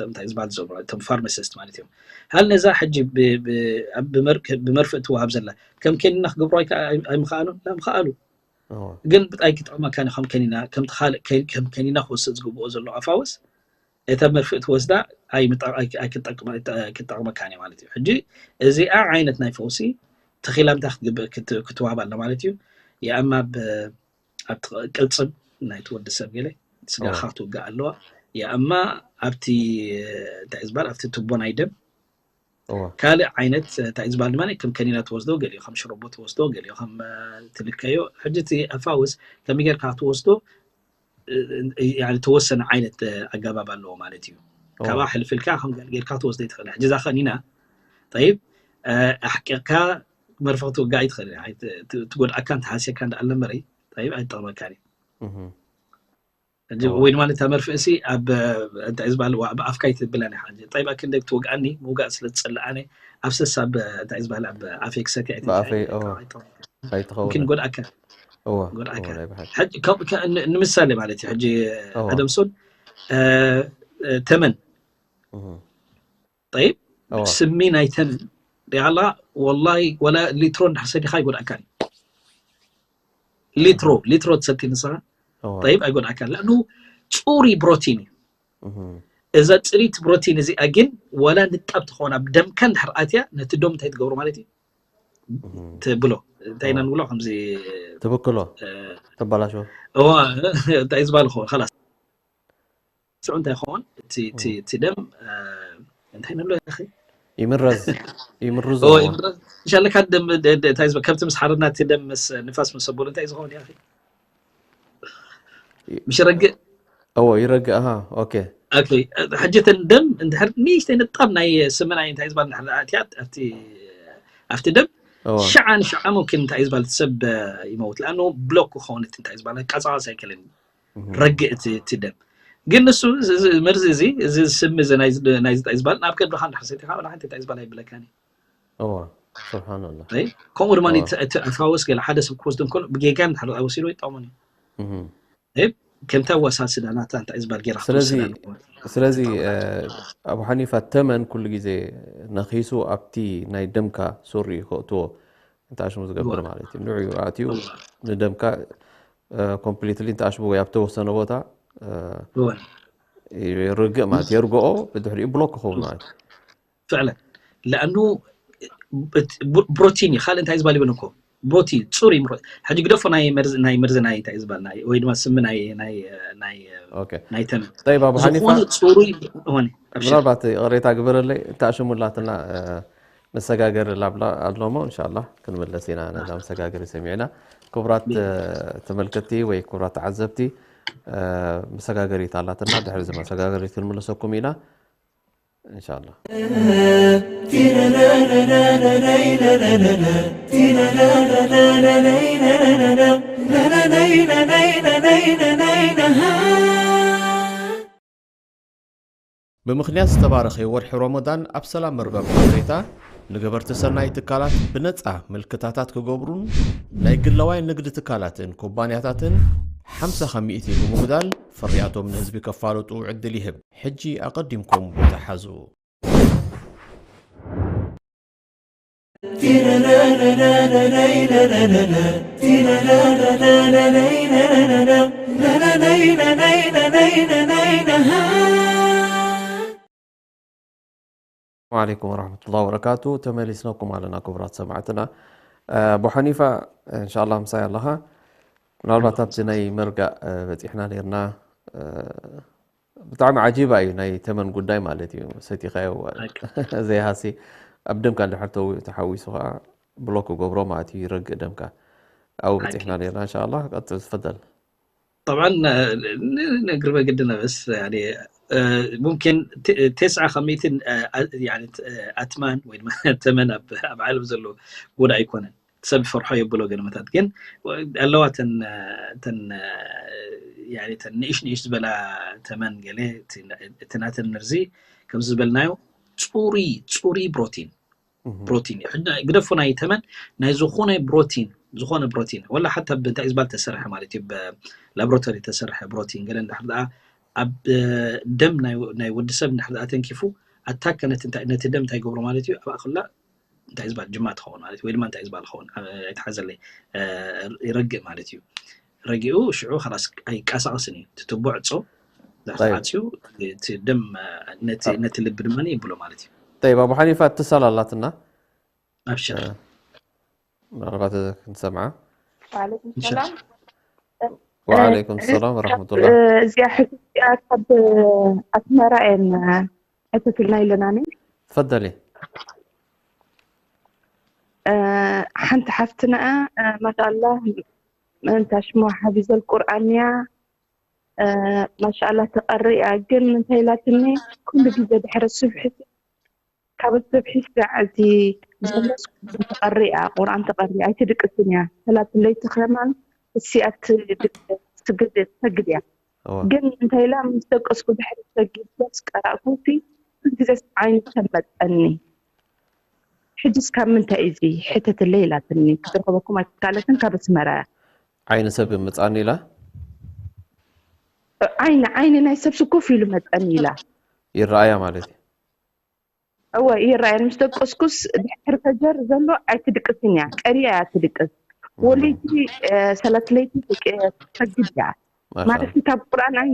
እንታይ ዝበሃል እዞም እቶም ፋርማሲስት ማለት እዮም። ሃል ነዛ ሕጂ ብ- ብ- ኣብ ብመር- ብመርፍእ ትወሃብ ዘላ ከም ከኒና ክገብሩ ኣይከ- ኣይ- ኣይምኸኣሉን ላ ምኸኣሉ። እዎ። ግን ብጣይ ክጠቕመካ ኒ ከም ከኒና ከምቲ ካልእ ከ- ከም ከኒና ክወስድ ዝግብኦ ዘሎ ኣፋውስ እታ መርፍእ ትወስዳ ኣይምጠ- ኣይ- ኣይክጠቅመ- ኣይክጠቕመካን እያ ማለት እዩ። ሕጂ እዚኣ ዓይነት ናይ ፈውሲ ተኺላ ምታ ክትግብእ ክት- ክትወሃብ ኣላ ማለት እዩ። የኣማ ብ- ኣብቲ ቅ- ቅልጽም ናይቲ ወዲ ሰብ ገለ ስጋኻ እዎ። ክትውጋእ ኣለዋ። የኣማ ኣብቲ እንታይ እዩ ዝበሃል ኣብቲ ቱቦ ናይ ደም እዎ። ካልእ ዓይነት እንታይ እዩ ዝበሃል ድማ ከም ከኒና ትወስዶ ገሊኡ ከም ሽሮቦ ትወስዶ ገሊኡ ከም እ፣ ትልከዮ። ሕጂ እቲ ኣፋውስ ከመይ ጌርካ ክትወስዶ እ፣ እ፣ ያኒ ተወሰነ ዓይነት እ፣ ኣገባብ ኣለዎ ማለት እዩ። እዎ። ካብኣ ሕልፍልካ ከም ገለ ጌርካ ክትወስዶ ይትኽእል። ሕጂ እዛ ከኒና ጠይብ እ፣ ኣሕቂቕካ መርፍእ ክትውጋእ ይትኽእል። ኣይ፣ ት- ት- ትጎድኣካ እንተሓስየካ እንዳኣለ መረይ ጠይብ ኣይጠቕመካን እዩ። እህ። ሕጂ እዎ። ወይ ድማ ነታ መርፍእ ሲ ኣብ እንታይ ዝበሃል ኣብ ኣፍካ ይትብለን ኢኻ። ጠይብ ኣክንደይ ትወግኣኒ ምውጋእ ስለ ዝጸልኣኒ ኣብ ሰሳ ኣብ እንታይ ዝበሃል ኣብ ኣፈይ ክሰትያ ብኣፈይ እዎ። ምምክን ኣይትኸውን። ጎድኣካ እዎ። ጎድኣካ። እዎ፣ ናይ ብሓቂ። ሕጂ ከም ከ- ን- ንምሳሌ ማለት እዩ ሕጂ እዎ። ኣደምሶን እ፣ እ፣ ተመን እህ። ጠይብ እዎ። ስሚ ናይ ተመን ዲኣላ ወላሂ ወላ ሊትሮ እንድሕር ሰቲኻ ኣይጎድኣካን እዩ። ሊትሮ ሊትሮ ትሰቲ ንስኻ እዎ። ጠይብ ኣይጎድኣካን ለኣኑ ጽሩይ ብሮቲን እዩ። እህ። እዛ ጽሪት ብሮቲን እዚኣ ግን ወላ ንጣብ ትኸውን ኣብ ደምካ እንድሕር ኣትያ ነቲ ደም እንታይ ትገብሮ ማለት እዩ እህ። ትብሎ እንታይ ኢና ንብሎ ከምዚ ትብክሎ እ፣ ተባላሾ እዋ እንታይ ዝበሃል ኸውን ላስ ሽዑ እንታይ ይኸውን እቲ እቲ እቲ ደም እ፣ እንታይ ንብሎ ያኺ ይምረዝ ይምርዞ ኦ ይምረዝ። እንሻላ ካብ ደም ደ- ደ- እንታይ ዝበ- ከብቲ ምስ ሓረድና እቲ ደም ምስ ንፋስ ምስ ኣበሉ እንታይ ዝኸውን ያኺ ምሽ ረግእ እዎ ይረግእ ኣሃ ኦኬ ኦኬ። ሕጂ እተን ደም እንድሕር ንእሽተይ ነጣብ ናይ ስሚ ናይ እንታይ ዝበሃል እንድሕር ኣትያ ኣብቲ ኣብቲ ደም እዎ ሽዓ ንሽዓ ሙምኪን እንታይ ዝበሃል እቲ ሰብ ይመውት ለኣኑ ብሎክ ክኸውን እቲ እንታይ ዝበሃል ቀፃቐስ ኣይክእልን እህ። ረግእ እቲ እቲ ደም ግን ንሱ እዚ- እዚ መርዚ እዚ እዚ ስሚ እዚ ናይዚ ናይዚ እንታይ ዝበሃል ናብ ከብድኻ እንድሕር ሰቲኻ ወላ ሓንቲ እንታይ ዝበሃል ኣይብለካን እዩ። እዎ ስብሓንላ ኣይ፣ ከምኡ ድማ እዎ። እቲ እቲ ኣፋውስ ገለ ሓደ ሰብ ክወስድ እንከሎ ብጌጋ እንድሕር ወሲድዎ ይጠቕሙን እዩ። እህ። እብ ከምታ ወሳስዳ ናታ እንታይ ዝበሃል ጌራ ስለዚ ክትወስድ ኣለዎ። ስለዚ እ፣ ኣቡ ሓኒፋ ተመን ኩሉ ግዜ ነኺሱ ኣብቲ ናይ ደምካ ሱሪ ከእትዎ እንተኣሽሙ ዝገብር እወ። ማለት እዩ ንዑ ኣትዩ እወ። ንደምካ ኮምፕሊትሊ እንተኣሽሙ ወይ ኣብ ተወሰነ ቦታ እ፣ እወ። ይርግእ ማለት የርግኦ ብድሕሪኡ ብሎክ ክኸውን ማለት እዩ ፍዕለን ለኣኑ እቲ ብ- ፕሮቲን እዩ ካልእ እንታይ ዝበሃል ይበል እኮ ፕሮቲን ፅሩይ ምሮ- ሕጂ ግደፎ ናይ መርዚ ናይ መርዚ ናይ እንታይ ዝበሃል ናይ ወይ ድማ ስሚ ናይ ናይ ናይ ኦኬ ናይ ተም ጠይብ ኣቡ ሓኒፋ ዝኾነ ፅሩይ ሆነ ኣብሽር ምናልባት ቅሬታ ግበረለይ እታ ሽሙ ላትና መሰጋገሪ ላብላ ኣሎሞ እንሻላ ክንምለስ ኢና ነዛ መሰጋገሪ ሰሚዕና ክቡራት እ፣ ተመልከትቲ ወይ ክቡራት ተዓዘብቲ እ፣ መሰጋገሪት ኣላትና ድሕሪ እዚ መሰጋገሪት ክንምለሰኩም ኢና እንሻላ ብምኽንያት ዝተባረኸ ወርሒ ሮሞዳን ኣብ ሰላም መርበብ ሓበሬታ ንገበርቲ ሰናይ ትካላት ብነጻ ምልክታታት ክገብሩን ናይ ግላዋይ ንግዲ ትካላትን ኩባንያታትን ሓምሳ ከሚእቲ ብምጉዳል ፍርያቶም ንህዝቢ ከፋልጡ ዕድል ይህብ። ሕጂ ኣቐዲምኩም ቦታ ሓዙ። ወዓለይኩም ወረሕመቱላሂ ወበረካቱ። ተመሊስናኩም ኣለና ክቡራት ሰማዕትና። እ፣ ኣቡ ሓኒፋ፣ እንሻላ ምሳይ ኣለኻ። ምናልባት ኣብቲ ናይ መርጋእ፣ እ፣ በፂሕና ነርና። እ፣ ብጣዕሚ ዓጂባ እዩ ናይ ተመን ጉዳይ ማለት እዩ። ሰቲኻዮ ዘይሃሲ ኣብ ደምካ እንድሕር ተው-፣ ተሓዊሱ ከዓ ብሎክ ክገብሮ ማለት እዩ፣ ይረግእ ደምካ። ኣብኡ በፂሕና ነርና። እንሻላ ቀፅል፣ ትፈደል። طبعا ن- ن- نقرب قدنا بس يعني آه، ممكن ت- تسعة خميتين آه، يعني ت- آه، أتمان وين ما تمن أب أب عالم زلو ودا يكونن سب فرحة يبلو قال مثلا كن اللواتن تن يعني تن نيش نيش زبلا تمن قالي تناتن نرزي كم زبلنايو صوري صوري بروتين ፕሮቲን እዩ። ሕጂ ግደፎ ናይ ተመን ናይ ዝኾነ ፕሮቲን ዝኾነ ፕሮቲን ወላ ሓታ ብእንታይ ዝባል ተሰርሐ ማለት እዩ ብላቦራቶሪ ተሰርሐ ፕሮቲን ገለ እንድሕር ደኣ ኣብ ደም ናይ ወዲ ሰብ እንድሕር ደኣ ተንኪፉ ኣታከ ነቲ ደም እንታይ ይገብሮ ማለት እዩ ኣብ ኣክላ እንታይ ዝባል ጅማ ትኸውን ማለት ወይ ድማ እንታይ ዝባል ኸውን ኣይተሓዘለይ ይረግእ ማለት እዩ። ረጊኡ ሽዑ ላስ ኣይቀሳቀስን እዩ ትትቦ ዕፆ ዛተዓፅዩ እቲ ደም ነቲ ልቢ ድማ ይብሎ ማለት እዩ። ጠይብ ኣቡ ሓኒፋ እትሳል ኣላትና ኣብሽር ምናልባት ክንሰምዓ وعليكم السلام وعليكم السلام ورحمة الله እዚኣ ሕቶ እዚኣ ካብ ኣስመራ እየን ሕተትልና ኢለናኒ تفضلي ሓንቲ ሓፍትና ማሻኣላ እንታ ሽሞ ሓፊዘል ቁርኣን እያ ማሻኣላ ተቐሪ እያ ግን እንታይ ኢላትኒ ኩሉ ግዜ ድሕሪ ስብሒ ካብ ስብሒ ስጋዕ እቲ ዝመለስ ተቐሪ እያ ቁርኣን ተቐሪ እያ ኣይትድቅስን እያ ሰላት ለይቲ ከማን እሲ ኣብቲ ስግድ ትሰግድ እያ ግን እንታይ ኢላ ምስ ደቀስኩ ድሕሪ ሰጊድ ደስ ቀራእኩ ሲ ግዜ ዓይኒ ተመጠኒ ሕጅስ ካብ ምንታይ እዚ ሕተትለይ ኢላትኒ ክትረኸበኩም ኣይትካለትን ካብ ኣስመራ እያ ዓይኒ ሰብ ምጻኒ ኢላ ዓይኒ ዓይኒ ናይ ሰብ ስኮፍ ኢሉ መጠኒ ኢላ ይረኣያ ማለት እዩ እወ ይረኣየን ምስ ደቀስኩስ ድሕሪ ፈጀር ዘሎ ኣይትድቅስን እያ ቀሪያ እያ ትድቅስ ወለይቲ ሰላት ለይቲ ትሰግድ እያ ማለት ካብ ቁርኣን ኣይ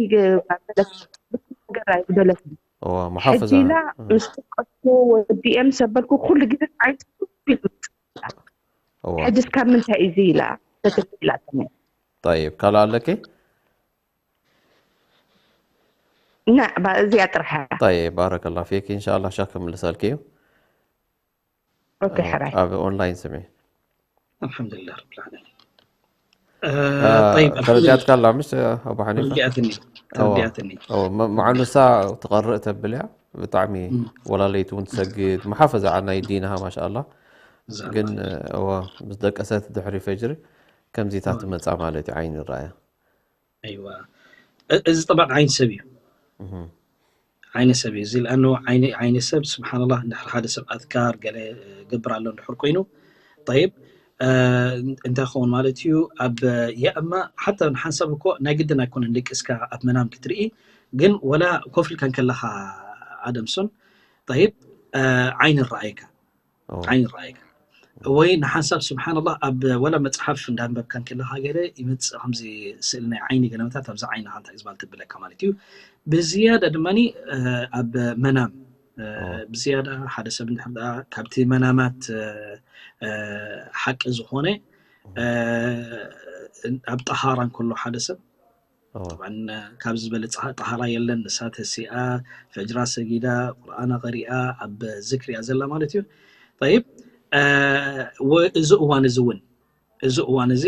ነገር ኣይጉደለትን እዋ መሓፈዛ ሕጂ ኢላ ምስ ደቀስኩ ወዲኤ ምስ ኣበልኩ ኩሉ ግዜ ዓይኒ ስኮፍ ኢሉ እዋ ሕጅስ ካብ ምንታይ እዚ ኢላ ተትብል ኢላትኒ طيب ካልእ ኣለኪ ና እዚኣ ጥራሕ طيب بارك الله فيك إن شاء الله ሻክ ክምልሰልኪ እዩ ኦኬ ሕራይ ኣብ ኦንላይን ስሚ الحمد لله رب العالمين طيب ተረዲኣትካ ኣላ ምሽ ኣቡ ሓኒፋ ተረዲኣትኒ ተረዲኣትኒ መዓኑሳ ትቐርእ ተብል እያ ብጣዕሚ ወላለይቲ እውን ትሰግድ መሓፈዛ ናይ ዲንሃ ማሻ ኣላ ግን እዋ ምስ ደቀሰት ድሕሪ ፈጅሪ ከምዚታት ትመፃ ማለት እዩ ዓይኒ ይረኣያ ኣይዋ እዚ ጠባቅ ዓይኒ ሰብ እዩ ዓይኒ ሰብ እዩ እዚ ለኣኑ ዓይኒ ሰብ ስብሓንላህ እንድሕር ሓደ ሰብ ኣዝካር ገለ ገብር ኣሎ እንድሕር ኮይኑ ጠይብ እንታይ ክኸውን ማለት እዩ ኣብ የእማ ሓታ ንሓንሳብ እኮ ናይ ግድን ኣይኮነን ደቂስካ ኣብ መናም ክትርኢ ግን ወላ ኮፍ ኢልካ እንከለኻ ኣደምሶን ጠይብ ዓይኒ ረኣየካ ዓይኒ ረኣየካ ወይ ንሓንሳብ ስብሓንላህ ኣብ ወላ መፅሓፍ እንዳንበብካ እንከለካ ገለ ይመፅእ ከምዚ ስእሊ ናይ ዓይኒ ገለመታት ኣብዚ ዓይንካ እንታይ ዝባል ትብለካ ማለት እዩ ብዝያዳ ድማ ኣብ መናም ብዝያዳ ሓደ ሰብ እንድሕር ደኣ ካብቲ መናማት ሓቂ ዝኾነ ኣብ ጠሃራ እንከሎ ሓደ ሰብ طبعا ካብ ዝበለፀ ጠሃራ የለን ንሳ ተሲኣ ፈጅራ ሰጊዳ ቁርኣና ቀሪኣ ኣብ ዝክሪ እያ ዘላ ማለት እዩ طيب እዚ እዋን እዚ እውን እዚ እዋን እዚ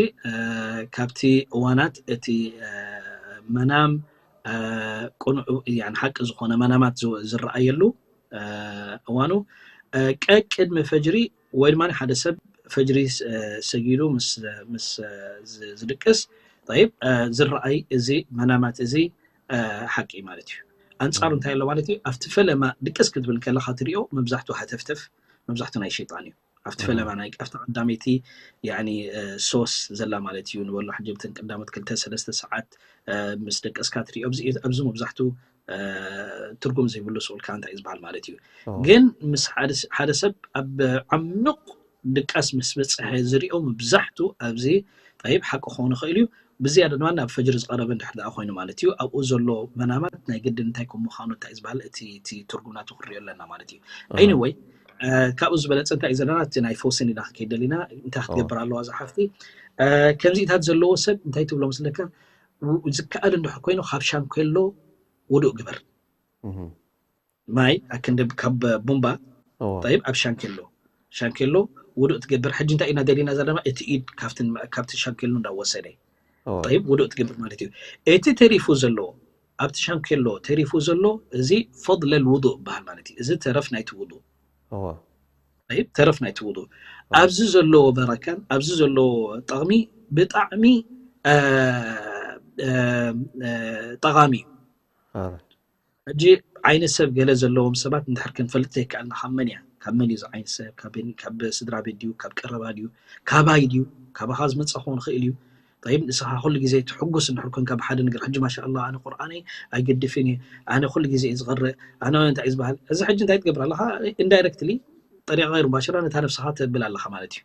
ካብቲ እዋናት እቲ መናም ቅኑዕ ሓቂ ዝኾነ መናማት ዝረኣየሉ እዋኑ ቀቅድሚ ፈጅሪ ወይ ድማ ሓደ ሰብ ፈጅሪ ሰጊዱ ምስ ዝድቅስ ይብ ዝረኣይ እዚ መናማት እዚ ሓቂ ማለት እዩ ኣንፃሩ እንታይ ኣሎ ማለት እዩ ኣብቲ ፈለማ ድቅስ ክትብል ከለካ ትሪኦ መብዛሕትኡ ሃተፍተፍ መብዛሕትኡ ናይ ሸይጣን እዩ ኣብቲ ፈለማ ናይ ኣብቲ ቀዳመይቲ ሶስ ዘላ ማለት እዩ ንበሎ ሕጂ ብተን ቀዳሞት ክልተ ሰለስተ ሰዓት ምስ ደቀስካ ትሪኦ ኣብዚ መብዛሕትኡ ትርጉም ዘይብሉ ስኡልካ እንታይ እዩ ዝበሃል ማለት እዩ ግን ምስ ሓደ ሰብ ኣብ ዓሚቕ ድቃስ ምስ በፅሐ ዝሪኦ መብዛሕቱ ኣብዚ ጠይብ ሓቂ ክኸውን ይኽእል እዩ ብዝያዳ ድማ ናብ ፈጅሪ ዝቐረበ እንድሕር ደኣ ኮይኑ ማለት እዩ ኣብኡ ዘሎ መናማት ናይ ግድን እንታይ ከም ምዃኑ እንታይ ዝበሃል እቲ እቲ ትርጉም ናቱ ክንሪኦ ኣለና ማለት እዩ። Anyway ካብኡ ዝበለፀ እንታይ እዩ ዘለና እቲ ናይ ፈውሲ ኒዳ ክንከይድ ደሊና እንታይ ክትገብር ኣለዋ ዝሓፍቲ ከምዚታት ዘለዎ ሰብ እንታይ ትብሎ መስለካ ዝከኣል እንድሕር ኮይኑ ካብ ሻንኮሎ ውዱእ ግበር ማይ ኣክንዲ ካብ ቡምባ ጠይብ ኣብ ሻንኬሎ ሻንኬሎ ውዱእ ትገብር ሕጂ እንታይ ኢና ደሊና ዘለና እቲ ኢድ ካብቲ ሻንኬሎ እንዳወሰደ ጠይብ ውዱእ ትገብር ማለት እዩ እቲ ተሪፉ ዘሎ ኣብቲ ሻንኬሎ ተሪፉ ዘሎ እዚ ፈضለል ውዱእ ይበሃል ማለት እዩ እዚ ተረፍ ናይቲ ውዱእ ጠይብ ተረፍ ናይቲ ውዱእ ኣብዚ ዘለዎ በረካን ኣብዚ ዘለዎ ጠቕሚ ብጣዕሚ ጠቓሚ እዩ ሕጂ ዓይኒ ሰብ ገለ ዘለዎም ሰባት እንድሕር ክንፈልጥ ዘይከኣልና ካብ መን እያ ካብ መን እዩ ዓይኒ ሰብ ካብ ስድራ ቤት ድዩ ካብ ቀረባ ድዩ ካባይ ድዩ ካባኻ ዝመፀ ክኸውን ይኽእል እዩ ጠይብ ንስኻ ኩሉ ግዜ ትሕጉስ እንድሕር ኮንካ ብሓደ ነገር ሕጂ ማሻ ኣላ ኣነ ቁርኣነይ ኣይገድፍን እየ ኣነ ኩሉ ግዜ እዩ ዝቐርእ ኣነ እንታይ እዩ ዝበሃል እዚ ሕጂ እንታይ ትገብር ኣለኻ ኢንዳይረክትሊ ጠሪቃ ገይሩ ባሽራ ነታ ነብስኻ ተብል ኣለኻ ማለት እዩ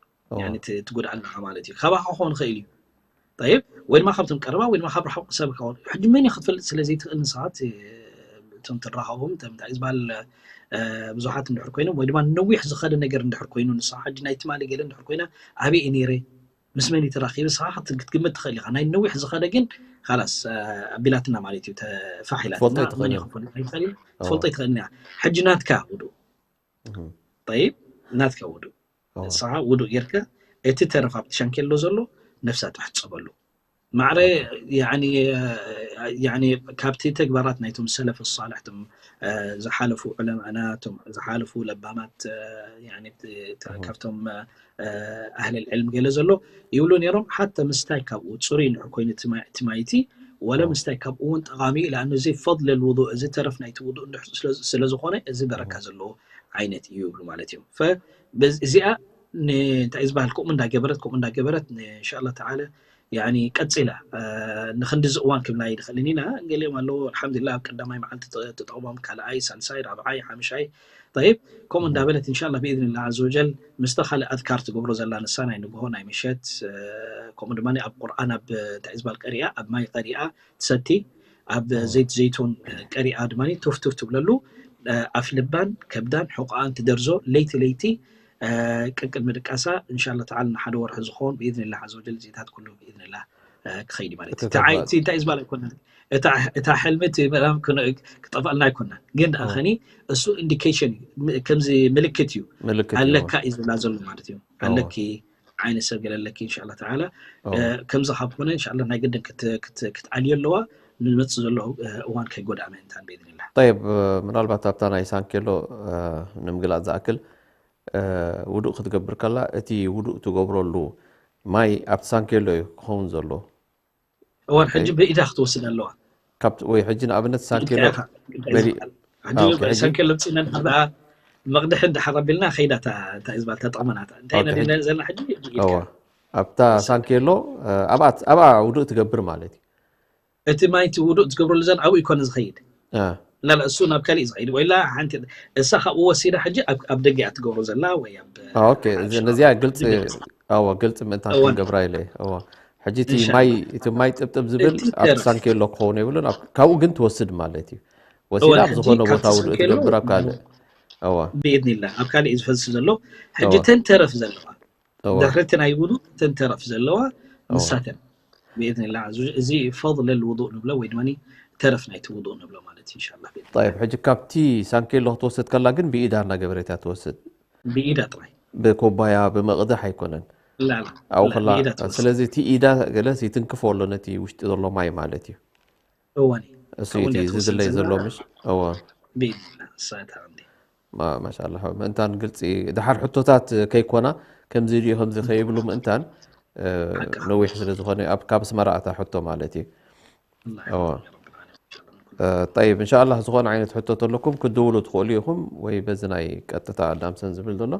ትጎድኣ ኣለኻ ማለት እዩ ካባኻ ክኸውን ይኽእል እዩ ጠይብ ወይ ድማ ካብቶም ቀረባ ወይ ድማ ካብ ርሑቕ ሰብ ክኸውን ሕጂ መን እዩ ክትፈልጥ ስለ ዘይትኽእል ንስኻ እቶም ትራኸቦም እንታይ ዝበሃል ብዙሓት እንድሕር ኮይኖም ወይ ድማ ነዊሕ ዝኸደ ነገር እንድሕር ኮይኑ ንስኻ ሕጂ ናይ ትማሊ ገለ እንድሕር ኮይና ኣበይ እየ ነይረ ምስ መን እዩ ተራኺበ ንስኻ ክትግምት ትኽእል ኢኻ ናይ ነዊሕ ዝኸደ ግን ካላስ ኣቢላትና ማለት እዩ ተፋሕ ኢላትና መን እዩ ክፈልጥ ኣይትኽእል ኢኻ ትፈልጦ ኣይትኽእልን ኢኻ ሕጂ ናትካ ውዱእ ጠይብ ናትካ ውዱእ ንስኻ ውዱእ ጌርካ እቲ ተረፍ ኣብቲ ሻንኬሎ ዘሎ ነፍሳ ትሕጸበሉ ማዕረ ካብቲ ተግባራት ናይቶም ሰለፍ ሳልሕ ቶም ዝሓለፉ ዑለማና ቶም ዝሓለፉ ለባማት ካብቶም ኣህል ዕልም ገለ ዘሎ ይብሉ ነይሮም ሓተ ምስታይ ካብኡ ፅሩይ ንሕ ኮይኑ እቲ ማይቲ ወለ ምስታይ ካብኡ እውን ጠቓሚ እዩ ለኣኑ እዚ ፈضል ልውዱእ እዚ ተረፍ ናይቲ ውዱእ እንድሕር ስለ ዝኾነ እዚ በረካ ዘለዎ ዓይነት እዩ ይብሉ ማለት እዮም እዚኣ እንታይ ዝበሃል ከምኡ እንዳገበረት ከምኡ እንዳገበረት እንሻላ ተዓላ ያኒ ቀፂላ ንክንድዚ እዋን ክብላ ይንኽእልን ኢና ገሊኦም ኣለዎ ኣልሓምዱላ ኣብ ቀዳማይ መዓልቲ ተጠቕሞም ካልኣይ ሳልሳይ ራብዓይ ሓምሻይ طيب ከምኡ እንዳበለት እንሻላ ብኢዝንላ عز وجل ምስተ ካልእ ኣዝካር ትገብሮ ዘላ ንሳ ናይ ንግሆ ናይ ምሸት ከምኡ ድማ ኣብ ቁርኣን ኣብ እንታይ ዝበሃል ቀሪኣ ኣብ ማይ ቀሪኣ ትሰቲ ኣብ ዘይት ዘይቱን ቀሪኣ ድማ ቱፍቱፍ ትብለሉ ኣፍ ልባን ከብዳን ሕቆኣን ትደርዞ ለይቲ ለይቲ ቅቅድሚ ድቃሳ እንሻላ ተዓላ ንሓደ ወርሒ ዝኸውን ብኢዝንላ عز وجل ዚታት ኩሉ ብኢዝንላ ክኸይድ ማለት እዩ። እቲ ተግባር። እቲ እንታይ እዩ ዝበሃል ኣይኮነን። እታ እታ ሕልሚ እቲ ምእራም ክን- ክጠፍኣልና ኣይኮነን። ግን ደኣ ኸኒ እሱ ኢንዲኬሽን እዩ። ም- ከምዚ ምልክት እዩ። ምልክት እዩ። ኣለካ እዩ ዝብላ ዘሎ ማለት እዩ። ኣለኪ ዓይነት ሰብ ገለ ኣለኪ እንሻላ ተዓላ። ከምዚ ካብ ኮነ እንሻላ ናይ ግድን ክት- ክት- ክትኣልዮ ኣለዋ። ንመጽእ ዘሎ እዋን ከይጎድኣ ምእንታን ብኢዝንላ። ጠይብ ምናልባት ኣብታ ናይ ሳንኬሎ ንምግላጽ ዝኣክል ውዱእ ክትገብር ከላ እቲ ውዱእ ትገብረሉ ማይ ኣብቲ ሳንኬሎ እዩ ክኸውን ዘሎ። እዋን ሕጂ ብኢዳ ክትወስድ ኣለዋ። ካብ ወይ ሕጂ ንኣብነት ሳንኬሎ ኢድካ ኢኻ፣ ኢድካ መሊ- ዝበሃል። ሕጂ ኣዎ፣ ሕጂ ሳንኬሎ ምፅና እንድሕር ደኣ መቕድሒ እንድሓር ኣቢልና ከይዳ እታ እታ ዝባል ተጠቕመናታ እንታይ ኢና ኦኬ፣ ሕጂ- ዘለና ሕጂ ኢድካ። እዋ ኣብታ ሳንኬሎ ኣብኣ ኣብኣ ውዱእ ትገብር ማለት እዩ። እቲ ማይ እቲ ውዱእ ትገብረሉ ዘን ኣብኡ ይኮነ ዝኸይድ እ። ላላ እሱ ናብ ካሊእ ዝኸይድ ወይላ ሓንቲ እሳ ካብኡ ወሲዳ ሕጂ ኣብ- ኣብ ደገ እያ ትገብሮ ዘላ ወይ ኣብ ኦኬ፣ ኣብ እዚ- ሸ- ነዚኣ ግልፂ ግልፂ። ኣዎ፣ ግልፂ ምእንታን እወን። ክንገብራ ኢለ እየ። እዋ። ሕጂ እቲ እንሻላ። ማይ እቲ ማይ ጥብጥብ ዝብል እቲ ኣብ ተርፍ። ሳንኬሎ ክኸውን የብሉን፣ ኣብ- ካብኡ ግን ትወስድ ማለት እዩ። ወሲዳ እወን፣ ኣብ ሕጂ ዝኾነ ካብቲ ቦታ ውዱእ ሳንኬሎ ትገብር ኣብ ካልእ። እዋ። ብኢድኒላ ኣብ ካልእ እዩ ዝፈስስ ዘሎ። ሕጂ እዋ። ተን ተረፍ ዘለዋ እዋ። ድሕሪ እቲ ናይ ውዱእ ተን ተረፍ ዘለዋ እዋ። ንሳተን ብኢድኒላ ዓዙ እዚ ፈضል ልውዱእ ንብሎ ወይ ድማ ተረፍ ናይቲ ውዱእ ንብሎ ማለት እዩ። ኢንሻላህ ብኢድኒላ። ጠይብ፣ ሕጂ ካብቲ ሳንኬሎ ክትወስድ ከላ ግን ብኢዳ እናገበረት እያ ትወስድ። ብኢዳ ጥራይ። ብኮባያ ብመቕድሕ ኣይኮነን። ላላ ኣብኡ ላ- ከላ ብኢዳ ትወስድ። ስለዚ እቲ ኢዳ ገለስ ይትንክፎ ኣሎ ነቲ ውሽጢ ዘሎ ማይ ማለት እዩ። እወን እዩ። እሱ ካብኡ እቲ እንድያ ትወስድ ዝድለይ ዘላ ዘሎ ምሽ እወ ብኢድኒላ እሳ እታ እንዲ ማ- ማሻላ ምእንታን ግልፂ ድሓር ሕቶታት ከይኮና ከምዚ ድዩ ከምዚ ከይብሉ ምእንታን እ፣ ሓቅኻ። ነዊሕ ስለ ዝኾነ ኣብ ካብ ኣስመራ እታ ሕቶ ማለት እዩ። ኣላህ እወ። ይርሐመካ ረብል ዓለሚን። እ፣ ጠይብ እንሻላ ዝኾነ ዓይነት ሕቶ ተለኩም ክድውሉ ትኽእሉ ኢኹም ወይ በዚ ናይ ቀጥታ ኣዳምሰን ዝብል ዘሎ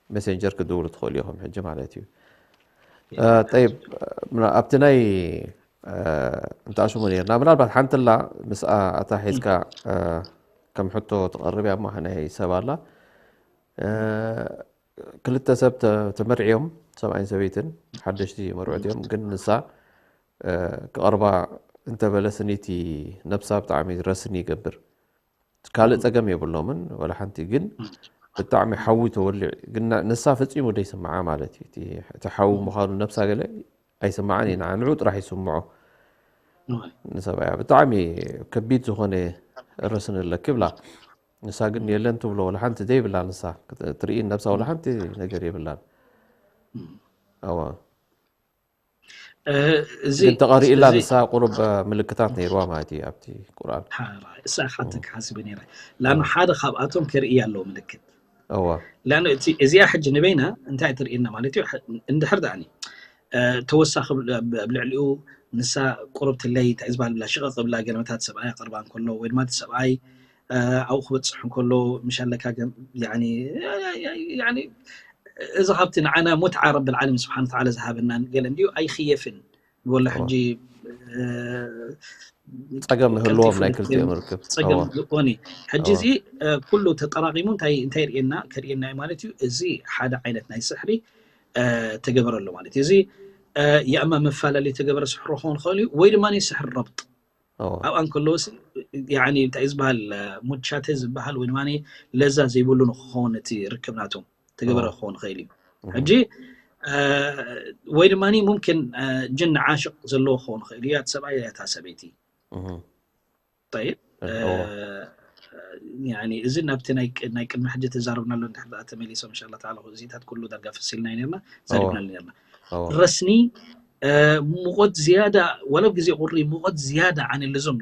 ሜሴንጀር ክድውሉ ትኽእሉ ኢኹም ሕጂ ማለት እዩ። እ፣ ጠይብ ምና- ኣብቲ ናይ እ፣ እንተኣሽሙ ነርና ምናልባት ሓንትላ ምስኣ ኣታ ሒዝካ እ፣ ከም ሕቶ ትቐርብ እያ እሞ ናይ ሰብ ኣላ እ፣ ክልተ ሰብ ተ- ተመርዕዮም ሰብኣይን ሰበይትን ሓደሽቲ መርዑት እዮም ግን ንሳ ክቐርባ እንተበለ ስኒቲ ነብሳ ብጣዕሚ ረስኒ ይገብር። ካልእ ጸገም የብሎምን ወላ ሓንቲ፣ ግን ብጣዕሚ ሓዊ ተወሊዕ። ግን ንሳ ፈጺሙ ደይስምዓ ማለት እዩ። እቲ ሓዊ ምዃኑ ነብሳ ገለ ኣይስምዓን እዩ። ንዓ ንዑ ጥራሕ ይስምዖ። ንሰብኣያ ብጣዕሚ ከቢድ ዝኾነ ረስኒ ኣለኪ ብላ። ንሳ ግን የለን ትብሎ፣ ወላ ሓንቲ ዘይብላ ንሳ። ትርኢ ነብሳ ወላ ሓንቲ ነገር የብላን። ኣዋ። እዚ ግን ተቐሪእላ ንሳ ቁሩብ ምልክታት ነይርዋ ማለት እዩ ኣብቲ ቁርኣን። እሳ ካትክ ሓሲበ ነይረ። ላኑ ሓደ ካብኣቶም ከርኢ ኣለዎ ምልክት። እዋ። ላኑ እዚኣ ሕጂ ንበይና እንታይ ትርእየና ማለት እዩ? እንድሕር ደኣኒ ተወሳኺ ኣብ ልዕሊኡ ንሳ ቁሩብ ትለይ እንታይ ዝበሃል ብላ ሽቐቕ ብላ ገለመታት ሰብኣይ ኣቕርባ እንከሎ ወይ ድማ ሰብኣይ ኣብኡ ክበፅሕ እንከሎ ምሻለካ እዚ ካብቲ ንዓና ሙትዓ ረብል ዓለሚን ስብሓን ተዓላ ዝሃበና ገለ እንድዩ ኣይኽየፍን ንበሎ ሕጂ ጸገም ይህልዎም ናይ ክልቲኦም ርክብ ጸገም ዝኾኒ ሕጂ እዚ ኩሉ ተጠራቂሙ እንታይ እንታይ ርእየና ከርእየና ማለት እዩ። እዚ ሓደ ዓይነት ናይ ስሕሪ ተገበረሉ ማለት እዩ። እዚ የእማ መፈላለዩ ተገበረ ስሕሪ ክኸውን ይኽእል እዩ ወይ ድማ ስሕሪ ረብጥ ኣብኣ እንከለዎ እንታይ ዝበሃል ሙቻተ ዝበሃል ወይ ድማ ለዛ ዘይብሉ ንክኸውን እቲ ርክብ ናቶም ተገበረ ክኸውን ይኽእል እዩ። ሕጂ ወይ ድማ ሙምኪን ጅን ዓሽቕ ዘለዎ ክኸውን ይኽእል እዩ። እቲ ሰብኣይ እታ ሰበይቲ ጠይብ እዚ ናብቲ ናይ ቅድሚ ሕጂ ተዛረብናሉ እንድሕር ደኣ ተመሊሶም እንሻላ ተዓላ እዚታት ኩሉ ዳርጋ ፈሲልና ነርና ዛሪብናሉ ነርና ረስኒ ሙቐት ዝያዳ ወላ ግዜ ቁሪ ሙቐት ዝያዳ ዓን ልዙም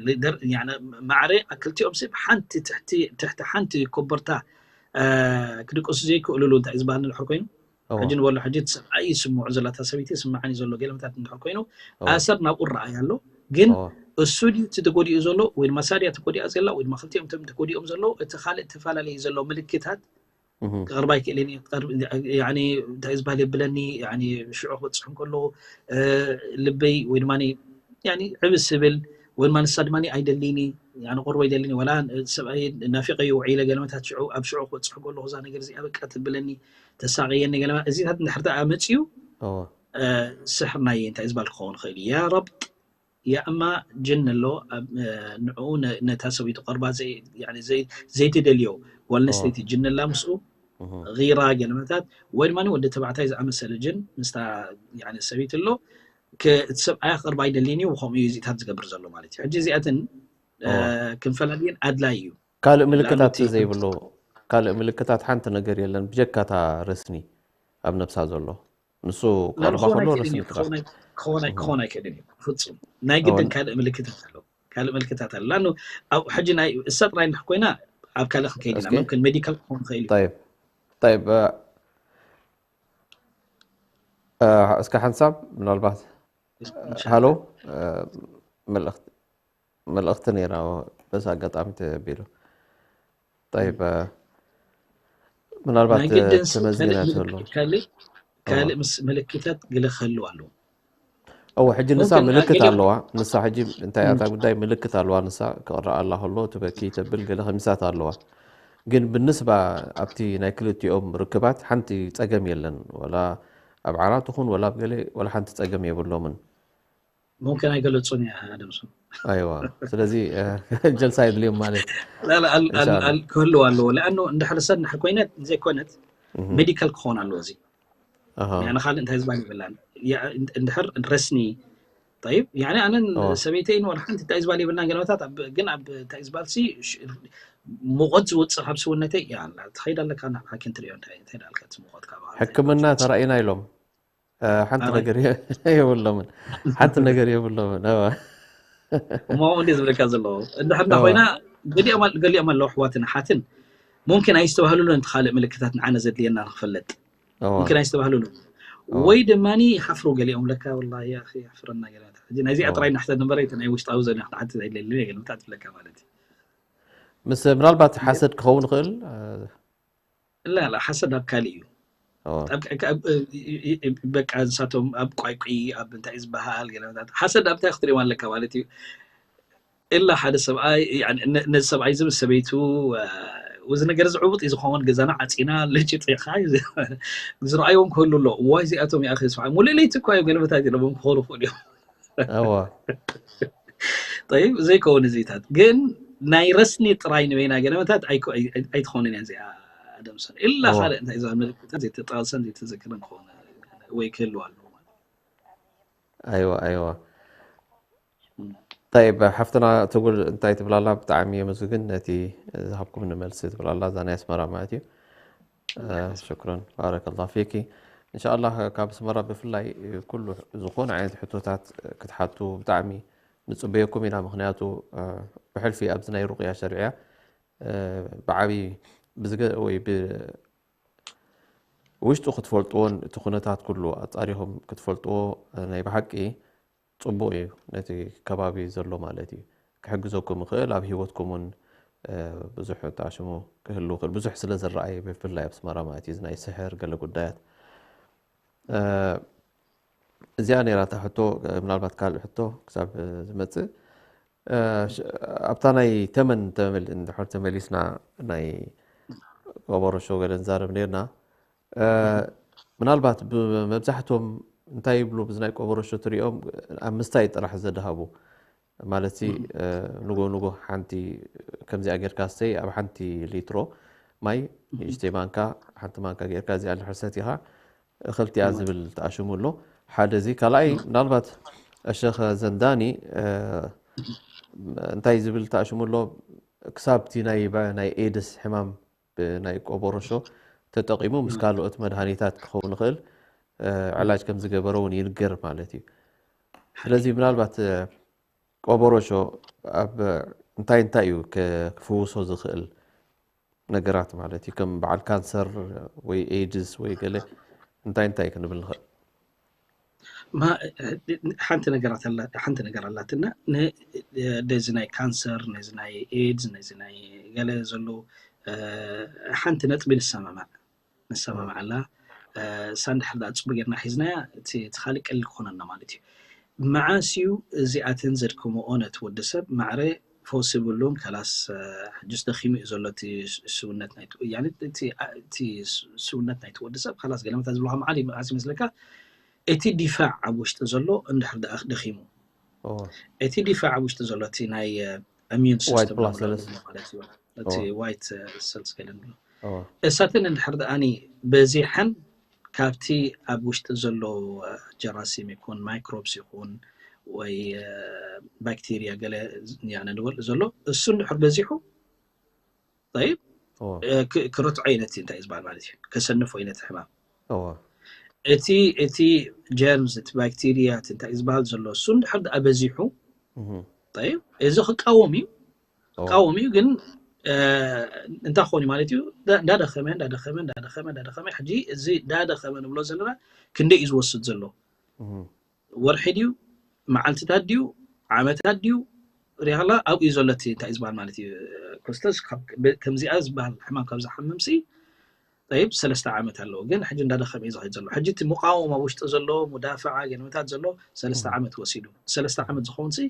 ማዕረ ክልቲኦም ሰብ ሓንቲ ትሕቲ ሓንቲ ኮበርታ ክድቅሱ ዘይክእልሉ እንታይ ዝበሃል ንድሕር ኮይኑ ሕጂ ንበሎ ሕጂ እቲ ሰብኣይ ይስምዖ ዘላታ ሰበይቲ ይስምዓኒ ዘሎ ገለመታት እንድሕር ኮይኑ ኣሰር ናብኡ ረኣይ ኣሎ ግን እሱ ድዩ እቲ ተጎዲኡ ዘሎ ወይ ድማ ሳድያ ተጎዲኣ ዘላ ወይ ድማ ክልቲኦም ቶም ተጎዲኦም ዘሎ እቲ ካልእ ተፈላለዩ ዘሎ ምልክታት ክቐርባ ይክእልን እንታይ ዝበሃል የብለኒ ሽዑ ክበፅሕ እንከሎ ልበይ ወይ ድማ ዕብስ ስብል ወይ ድማ ንሳ ድማ ኣይደሊኒ ቁርበ ይደሊኒ ወላ ሰብኣይ ናፊቀ ይውዒለ ገለመታት ሽዑ ኣብ ሽዑ ክበፅሕ ከሎ እዛ ነገር እዚኣ በቃ ትብለኒ ተሳቀየኒ ገለ እዚታት እንድሕር ደኣ መፅዩ ስሕር ናይ እንታይ ዝበሃል ክኸውን ይኽእል እዩ ያ ረብጥ ያ እማ ጅን ኣሎ ንዕኡ ነታ ሰበይቱ ቀርባ ዘይትደልዮ ጓል ኣንስተይቲ ጅን ኣላ ምስኡ ጊራ ገለመታት ወይ ድማ ወዲ ተባዕታይ ዝኣመሰለ ጅን ምስታ ሰበይቲ ኣሎ እቲ ሰብኣያ ክቐርባ ኣይደልይን እዩ ከምኡ እዩ እዚታት ዝገብር ዘሎ ማለት እዩ ሕጂ እዚኣትን ክንፈላልየን ኣድላይ እዩ ካልእ ምልክታት ዘይብሉ ካልእ ምልክታት ሓንቲ ነገር የለን ብጀካታ ረስኒ ኣብ ነብሳ ዘሎ ንሱ ክቐርባ ከሎ ረስኒ ጥራሕ ክኾን ኣይክእልን እዩ ፍፁም ናይ ግድን ካልእ ምልክታት ኣሎ ካልእ ምልክታት ኣሎ ላኑ ኣብ ሕጂ ናይ እሳ ጥራይ እንድሕ ኮይና ኣብ ካልእ ክንከይድ ኢና ምምክን ሜዲካል ክኾን ይኽእል እዩ طيب طيب እስከ ሓንሳብ ምናልባት ሃሎ መልእኽቲ ነይራ በዚ ኣጋጣሚ ተቢሉ طيب ምናልባት ተመዝጊና ትህሉ ካልእ ምስ ምልክታት ገለ ክህልው ኣለዎ እወ ሕጂ ንሳ ምልክት ኣለዋ ንሳ ሕጂ እንታይ ኣታ ጉዳይ ምልክት ኣለዋ ንሳ ክቕረኣ ኣላ ከሎ ትበኪ ተብል ገለ ከሚሳት ኣለዋ ግን ብንስባ ኣብቲ ናይ ክልቲኦም ርክባት ሓንቲ ጸገም የለን ወላ ኣብ ዓራት ይኹን ወላ ኣብ ገለ ወላ ሓንቲ ጸገም የብሎምን ممكن ኣይገለጹን እያ ኣደምሱ ኣይዋ ስለዚ ጀልሳ የድልዮም ማለት ክህልው ኣለዎ ለኣኑ እንድሕር ሰብ እንድሕር ኮይነት ዘይኮነት ሜዲካል ክኸውን ኣለዎ እዚ ንካልእ እንታይ ዝበሃል ይብላን እንድሕር ረስኒ طيب يعني ኣነን ሰበይተይን ወላ ሓንቲ እንታይ ዝበሃል የብልና ገለመታት ግን ኣብ እንታይ ዝበሃል ሲ ሙቐት ዝወፅእ ካብ ሰውነተይ እያ ትኸይድ ኣለካ ናብ ሓኪም ትሪኦ እንታይ እንታይ ዳልካ እቲ ሙቐት ካብ ሕክምና ተራኢና ኢሎም ሓንቲ ነገር የብሎምን ሓንቲ ነገር የብሎምን እዋ እሞ እንዴ ዝብለካ ዘለዎ እንድሕር እንዳ ኮይና ገሊኦም ኣለዉ ኣሕዋትን ኣሓትን ሙምኪን ኣይስተባህሉሉን እቲ ካልእ ምልክታት ንዓነ ዘድልየና ንክፈልጥ ሙምኪን ኣይስተባህሉሉን ወይ ድማ ሓፍሩ ገሊኦም ለካ ወላ ኣኺ ኣሕፍረና ገለ ሕጂ ናይዚኣ ጥራይ ናሕተ ነበረ እቲ ናይ ውሽጣዊ ዘና ክትሓትት ኣይደልን ገለምታት ትብለካ ማለት እዩ ምስ ምናልባት ሓሰድ ክኸውን ይኽእል ላ ላ ሓሰድ ኣብ ካልእ እዩ በቃ ንሳቶም ኣብ ቋይቁ ኣብ እንታይ ዝበሃል ገለታት ሓሰድ ኣብ እንታይ ክትሪኦም ኣለካ ማለት እዩ እላ ሓደ ሰብኣይ ነዚ ሰብኣይ እዚ ምስ ሰበይቱ እዚ ነገር እዚ ዕቡጥ እዩ ዝኸውን ገዛና ዓፂና ለጭጢኻ ዝረኣይዎም ክህሉ ኣሎ እዋይ እዚኣቶም ይኣኸ ስብሓ ሙሉእ ለይቲ እኳ እዮም ገለመታት ኢሎዎም ክኾኑ ክኽእሉ እዮም እዋ ጠይብ ዘይከውን እዚታት ግን ናይ ረስኒ ጥራይ ንበይና ገለመታት ኣይኮ- ኣይ- ኣይ- ኣይትኾንን እያ እዚኣ ደምሰን ኢላ እዋ ካልእ እንታይ እዛ ምልክታት ዘይተጠቐሰን ዘይተዘከረን ክኾነ ወይ ክህልዋ ኣለዎ ማለት ኣይዋ ኣይዋ ጠይብ ሓፍትና ትጉል እንታይ ትብላላ ብጣዕሚ የመስግን ነቲ ዝሃብኩም ንመልሲ ትብላላ እዛ ናይ ኣስመራ ማለት እዩ ሽክረን ባረከላ ፊኪ እንሻላ ካብ ኣስመራ ብፍላይ ኩሉ ዝኾነ ዓይነት ሕቶታት ክትሓቱ ብጣዕሚ ንፅበየኩም ኢና ምክንያቱ ብሕልፊ ኣብዚ ናይ ሩቅያ ሸሪዕያ ብዓብይ ብዝገ ወይ ብውሽጡ ክትፈልጥዎን እቲ ኩነታት ኩሉ ኣፃሪኹም ክትፈልጥዎ ናይ ብሓቂ ፅቡቅ እዩ ነቲ ከባቢ ዘሎ ማለት እዩ ክሕግዘኩም ይኽእል ኣብ ሂወትኩም እውን ብዙሕ ተኣሽሙ ክህሉ ይኽእል ብዙሕ ስለ ዝረኣየ ብፍላይ ኣብ ኣስመራ ማለት እዩ ናይ ስሕር ገለ ጉዳያት እዚኣ ነይራ እታ ሕቶ ምናልባት ካልእ ሕቶ ክሳብ ዝመፅእ ኣብታ ናይ ተመን እንድሕር ተመሊስና ናይ ቆበሮ ሾ ገለ ንዛረብ ነርና ምናልባት መብዛሕቶም እንታይ ይብሉ ብዚ ናይ ቆበሮ ሾ ትሪኦም ኣብ ምስታይ ጥራሕ ዘድሃቡ ማለት ንጎ ንጎ ሓንቲ ከምዚኣ ጌርካ ስተይ ኣብ ሓንቲ ሊትሮ ማይ ንእሽተይ ማንካ ሓንቲ ማንካ ጌርካ እዚኣ እንድሕር ሰቲኻ እኽልቲኣ ዝብል ተኣሽሙ ኣሎ ሓደ እዚ ካልኣይ ምናልባት ኣሸኸ ዘንዳኒ እንታይ ዝብል ተኣሽሙ ኣሎ ክሳብ እቲ ናይ ናይ ኤድስ ሕማም ብናይ ቆቦሮሾ ተጠቂሙ ምስ ካልኦት መድሃኒታት ክኸውን ይኽእል ዕላጅ ከም ዝገበረ እውን ይንገር ማለት እዩ ስለዚ ምናልባት ቆቦሮሾ ኣብ እንታይ እንታይ እዩ ክፍውሶ ዝኽእል ነገራት ማለት እዩ ከም በዓል ካንሰር ወይ ኤድስ ወይ ገለ እንታይ እንታይ ክንብል ንኽእል ሓንቲ ነገር ኣላትና ነዚ ናይ ካንሰር ነዚ ናይ ኤድስ ነዚ ናይ ገለ ዘሎ ሓንቲ ነጥቢ ንሰማማዕ ንሰማማዕ ኣላ ሳንድሕር ዳ ፅቡ ጌርና ሒዝናያ እቲ ካልእ ቀሊል ክኾነና ማለት እዩ መዓስ እዩ እዚኣተን ዘድክምኦ ነቲ ወዲ ሰብ ማዕረ ፈውሲ ብሉን ከላስ ሕጅስ ደኺሙ እዩ ዘሎ እቲ ስውነት ናይቲ ወዲ ሰብ ከላስ ገለመታ ዝብልካ መዓል መዓስ ይመስለካ እቲ ዲፋዕ ኣብ ውሽጢ ዘሎ እንድሕር ደኣ ደኺሙ እቲ ዲፋዕ ኣብ ውሽጢ ዘሎ እቲ ናይ immune system ማለት እዩ እቲ white cells ገለ ንብሎ እሳተን እንድሕር ደኣኒ በዚሐን ካብቲ ኣብ ውሽጢ ዘሎ ጀራሲም ይኹን microbes ይኹን ወይ ባክቴርያ ገለ ንበል ዘሎ እሱ እንድሕር በዚሑ ይብ ክርትዖ ይነቲ እንታይ ዝበሃል ማለት እዩ ከሰንፎ ይነቲ ሕማም እቲ እቲ germs እቲ ባክቴርያ እቲ እንታይ ዝበሃል ዘሎ እሱ እንድሕር ደኣ በዚሑ ይብ እዚ ክቃወም እዩ ክቃወም እዩ ግን እንታይ ክኾን ማለት እዩ እንዳደኸመ እንዳደኸመ እንዳደኸመ እንዳደኸመ ሕጂ እዚ እንዳደኸመ ንብሎ ዘለና ክንደይ እዩ ዝወስድ ዘሎ ወርሒ ድዩ መዓልትታት ድዩ ዓመታት ድዩ ሪሃላ ኣብኡ እዩ ዘሎ እቲ እንታይ ዝበሃል ማለት እዩ ክስተስ ከምዚኣ ዝበሃል ሕማም ካብ ዝሓምም ሲ ጠይብ ሰለስተ ዓመት ኣለዎ ግን ሕጂ እንዳደኸመ እዩ ዝኸድ ዘሎ ሕጂ እቲ ሙቃወማ ውሽጢ ዘሎ ሙዳፍዓ ገለመታት ዘሎ ሰለስተ ዓመት ወሲዱ ሰለስተ ዓመት ዝኸውን ሲ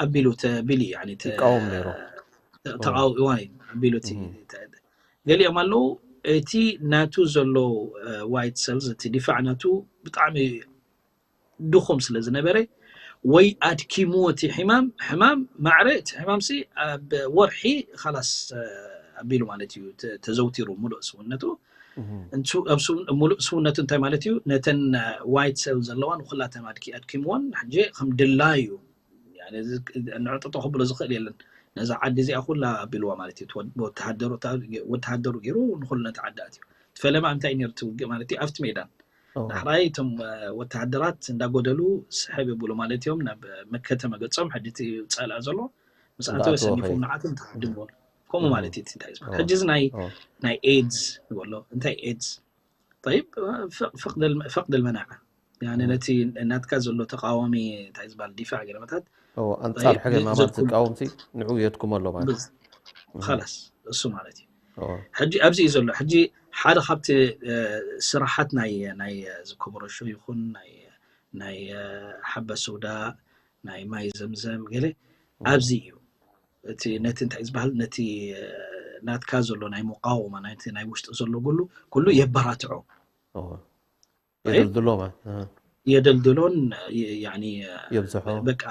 ኣቢሉ ተቢሉ እዩ ይቃወም ነይሩ ተቃውም እዋን እዩ ኣቢሉ እቲ ገሊኦም ኣለዉ እቲ ናቱ ዘሎ white cells እቲ ዲፋዕ ናቱ ብጣዕሚ ድኹም ስለ ዝነበረ ወይ ኣድኪምዎ እቲ ሕማም ሕማም ማዕረ እቲ ሕማም ሲ ኣብ ወርሒ ካላስ ኣቢሉ ማለት እዩ ተዘውቲሩ ሙሉእ ስውነቱ ሙሉእ ስውነቱ እንታይ ማለት እዩ ነተን white cell ዘለዋ ንኩላተን ኣድኪምወን ሕጂ ከም ድላዩ ንዕጠጦ ከብሎ ዝኽእል የለን ነዛ ዓዲ እዚኣ ኩላ ኣቢልዋ ማለት እዩ ወተሃደሩ ገይሩ ንኩሉ ነቲ ዓዲ ኣትዩ ፈለማ እንታይ ነሩ ትውግእ ማለት እዩ ኣብቲ ሜዳን ዳሕራይ እቶም ወተሃደራት እንዳጎደሉ ስሕብ ይብሉ ማለት እዮም ናብ መከተ መገጾም ሕጂ እቲ ጸልኣ ዘሎ ምስ ኣተወ ሰኒፎም ንዓቶም ተሃድምዎም ከምኡ ማለት እዩ እንታይ ዝበሃል ሕጂ እዚ ናይ ናይ ኤድስ ንበሎ እንታይ ኤድስ طيب فقد المناعة يعني ነቲ ናትካ ዘሎ ተቃዋሚ እንታይ ዝበሃል ዲፋዕ ገለመታት ኣንጻር ሕገ ማማት ዝቃወምሲ ንዑ የድክሞ ኣሎ ማለት خلاص እሱ ማለት እዩ ሕጂ ኣብዚ እዩ ዘሎ ሕጂ ሓደ ካብቲ ስራሓት ናይ ናይ ዝኮበረሾ ይኹን ናይ ናይ ሓበ ሰውዳ ናይ ማይ ዘምዘም ገለ ኣብዚ እዩ እቲ ነቲ እንታይ ዝበሃል ነቲ ናትካ ዘሎ ናይ ሙቃወማ ናይቲ ናይ ውሽጢ ዘሎ ኩሉ ኩሉ የበራትዖ የድልድሎ የደልድሎን የ- ያኒ የብዝሖ በቃ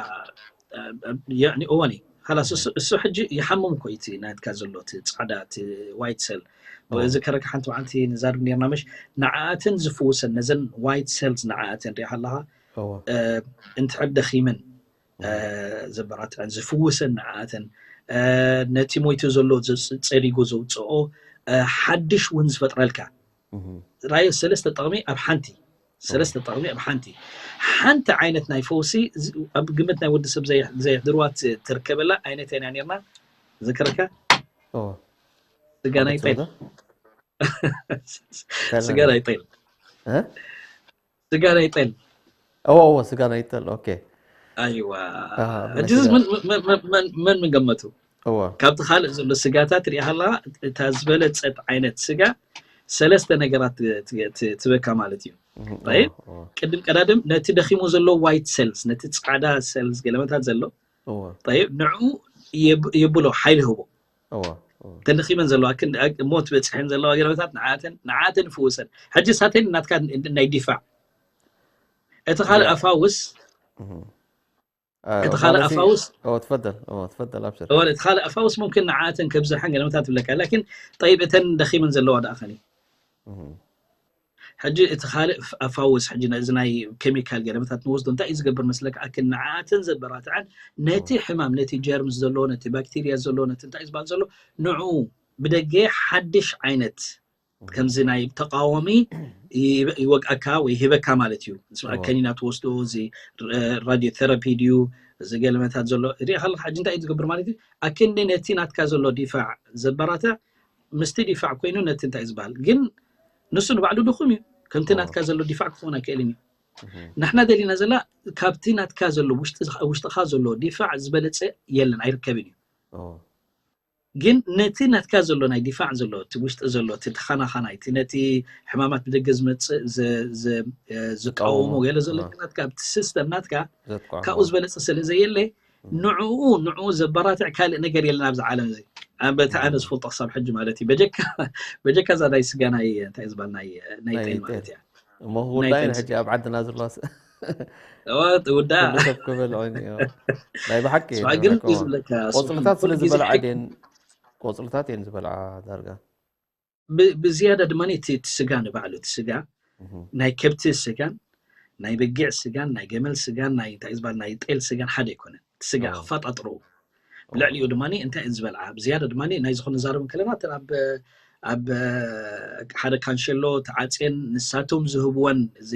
ያኒ እዋኒ ላስ እሱ ሕጂ ይሓምም እኮ እቲ ናትካ ዘሎ እቲ ፃዕዳ እቲ ዋይት ሰል እወ እዚ ከረካ ሓንቲ ብዓንቲ ንዛርብ ነርና መሽ ንዓኣተን ዝፍውሰን ነዘን ዋይት ሰልስ ንዓኣተን ሪኣ ኣለካ እወ እንድሕር ደኺመን ዘበራትዐን ዝፍውሰን ንዓኣተን ነቲ ሞይቱ ዘሎ ጸሪጉ ዘውፅኦ ሓድሽ እውን ዝፈጥረልካ እህ ራዮ ሰለስተ ጠቕሚ ኣብ ሓንቲ ሰለስተ እወ ጠቕሚ ኣብ ሓንቲ ሓንቲ ዓይነት ናይ ፈውሲ እዚ ኣብ ግምት ናይ ወዲ ሰብ ዘይ- ዘየሕድርዋ ት- ትርከበላ ዓይነት ኢና ነርና ዝክረካ እወ ስጋ ናይ ሓደት ጤል ወደ ስጋ ከለና ናይ ጤል እ ስጋ ናይ ጤል እወ እወ ስጋ ናይ ጤል ኦኬ ኣይዋ ኣሃ ናይ ሕጂስ ስጋ መን መን- መን- መን መን ገመቱ እወ ካብቲ ካልእ ዘሎ ስጋታት ሪኢኻ ኣለኻ እታ ዝበለፀት ዓይነት ስጋ ሰለስተ ነገራት ት- ት- ት- ትበካ ማለት እዩ እህ እወ طيب እወ ቅድም ቀዳድም ነቲ ደኺሙ ዘሎ ዋይት ሰልስ ነቲ ፃዕዳ ሰልስ ገለመታት ዘሎ እወ طيب ንዕኡ የብ- የብሎ ሓይሊ ህቦ እወ እወ ተን ደኺመን ዘለዋ ክን- ሞት በፅሐን ዘለዋ ገለመታት ንዓተን ንዓተን ይፍውሰን ሕጂ ሳተን ናትካ ናይ ዲፋዕ እቲ ካልእ ያ ኣፋውስ እህ እቲ ካልእ ማለት ኣፋውስ እወ ትፈደል እወ ትፈደል ኣብሽር እወ እቲ ካልእ ኣፋውስ ሙምክን ንዓተን ከብዝሓን ገለመታት ትብለካ ላኪን ጠይብ እተን ደኺመን ዘለዋ ደኣ ኸኒ እህ ሕጂ እቲ ካልእ ኣፋውስ ሕጂ ነዚ ናይ ኬሚካል ገለመታት ንወስዶ እንታይ እዩ ዝገብር መስለካ ኣክል ንዓኣተን ዘበራትዐን ነቲ እወ ሕማም ነቲ ጀርምስ ዘሎ ነቲ ባክቴርያ ዘሎ ነቲ እንታይ ዝበሃል ዘሎ ንዕኡ ብደገ ሓድሽ ዓይነት እህ ከምዚ ናይ ተቃዋሚ ይበ- ይወግኣካ ወይ ይህበካ ማለት እዩ። ንስምዓ እወ ከኒና ትወስዶ እዚ ራዲዮ ቴራፒ ድዩ እዚ ገለመታት ዘሎ ሪኢኻ ኣለካ። ሕጂ እንታይ እዩ ዝገብር ማለት እዩ? ኣክንዲ ነቲ ናትካ ዘሎ ዲፋዕ ዘበራትዕ ምስቲ ዲፋዕ ኮይኑ ነቲ እንታይ እዩ ዝበሃል ግን ንሱ ንባዕሉ ድኹም እዩ። ከምቲ እወ ናትካ ዘሎ ዲፋዕ ክኸውን ኣይክእልን እዩ። እህ ንሕና ደሊና ዘላ ካብቲ ናትካ ዘሎ ውሽጢ ውሽጥኻ ዘሎ ዲፋዕ ዝበለፀ የለን ኣይርከብን እዩ። እወ ግን ነቲ ናትካ ዘሎ ናይ ዲፋዕ ዘሎ እቲ ውሽጢ ዘሎ እቲ ተኸናኻናይ እቲ ነቲ ሕማማት ብደገ ዝመፅእ ዝ- ዝ- እ፣ ዝቃወሞ ዝቃወሞ ገለ ዘሎ እወ እቲ ናትካ ኣብቲ ሲስተም ናትካ ዘጥቋዕሞ ካብኡ ዝበለፀ ስለ ዘየለ እህ ንዕኡ ንዕኡ ዘበራትዕ ካልእ ነገር የለን ኣብዚ ዓለም እዚ በቲ ኣነ እህ ዝፈልጦ ክሳብ ሕጂ ማለት እዩ በጀካ በጀካ እዛ ናይ ስጋ ናይ እንታይ ዝበሃል ናይ ናይ ናይ ጤል ጤል ማለት እያ እሞ ናይ ውዳይ ጤል ሕጂ ስጋ ኣብ ዓድና ዘሎስ እወ ውዳ ኩሉ ሰብ ክበልዖ እዩ እወ ናይ ብሓቂ ስማ ግን ንረከቦ ዝብለካ ቆፅልታት ኩሉ ስለ ግዜ ዝበልዓ ሕግ ድየን ቆፅልታት እየን ዝበልዓ ዳርጋ ብ- ብዝያዳ ድማ እቲ እቲ ስጋ ንባዕሉ እቲ ስጋ እህ ናይ ከብቲ ስጋን ናይ በጊዕ ስጋን ናይ ገመል ስጋን ናይ እንታይ ዝበሃል ናይ ጤል ስጋን ሓደ ኣይኮነን። እቲ ስጋ እወ ክፈጣጥሩ እወ ብልዕሊኡ ድማ እንታይ እየን ዝበልዓ ብዝያዳ ድማ ናይ ዝኾነ ዛረብ ከለና እተን ኣብ ኣብ ሓደ ካንሸሎ ተዓፅየን ንሳቶም ዝህብወን እዚ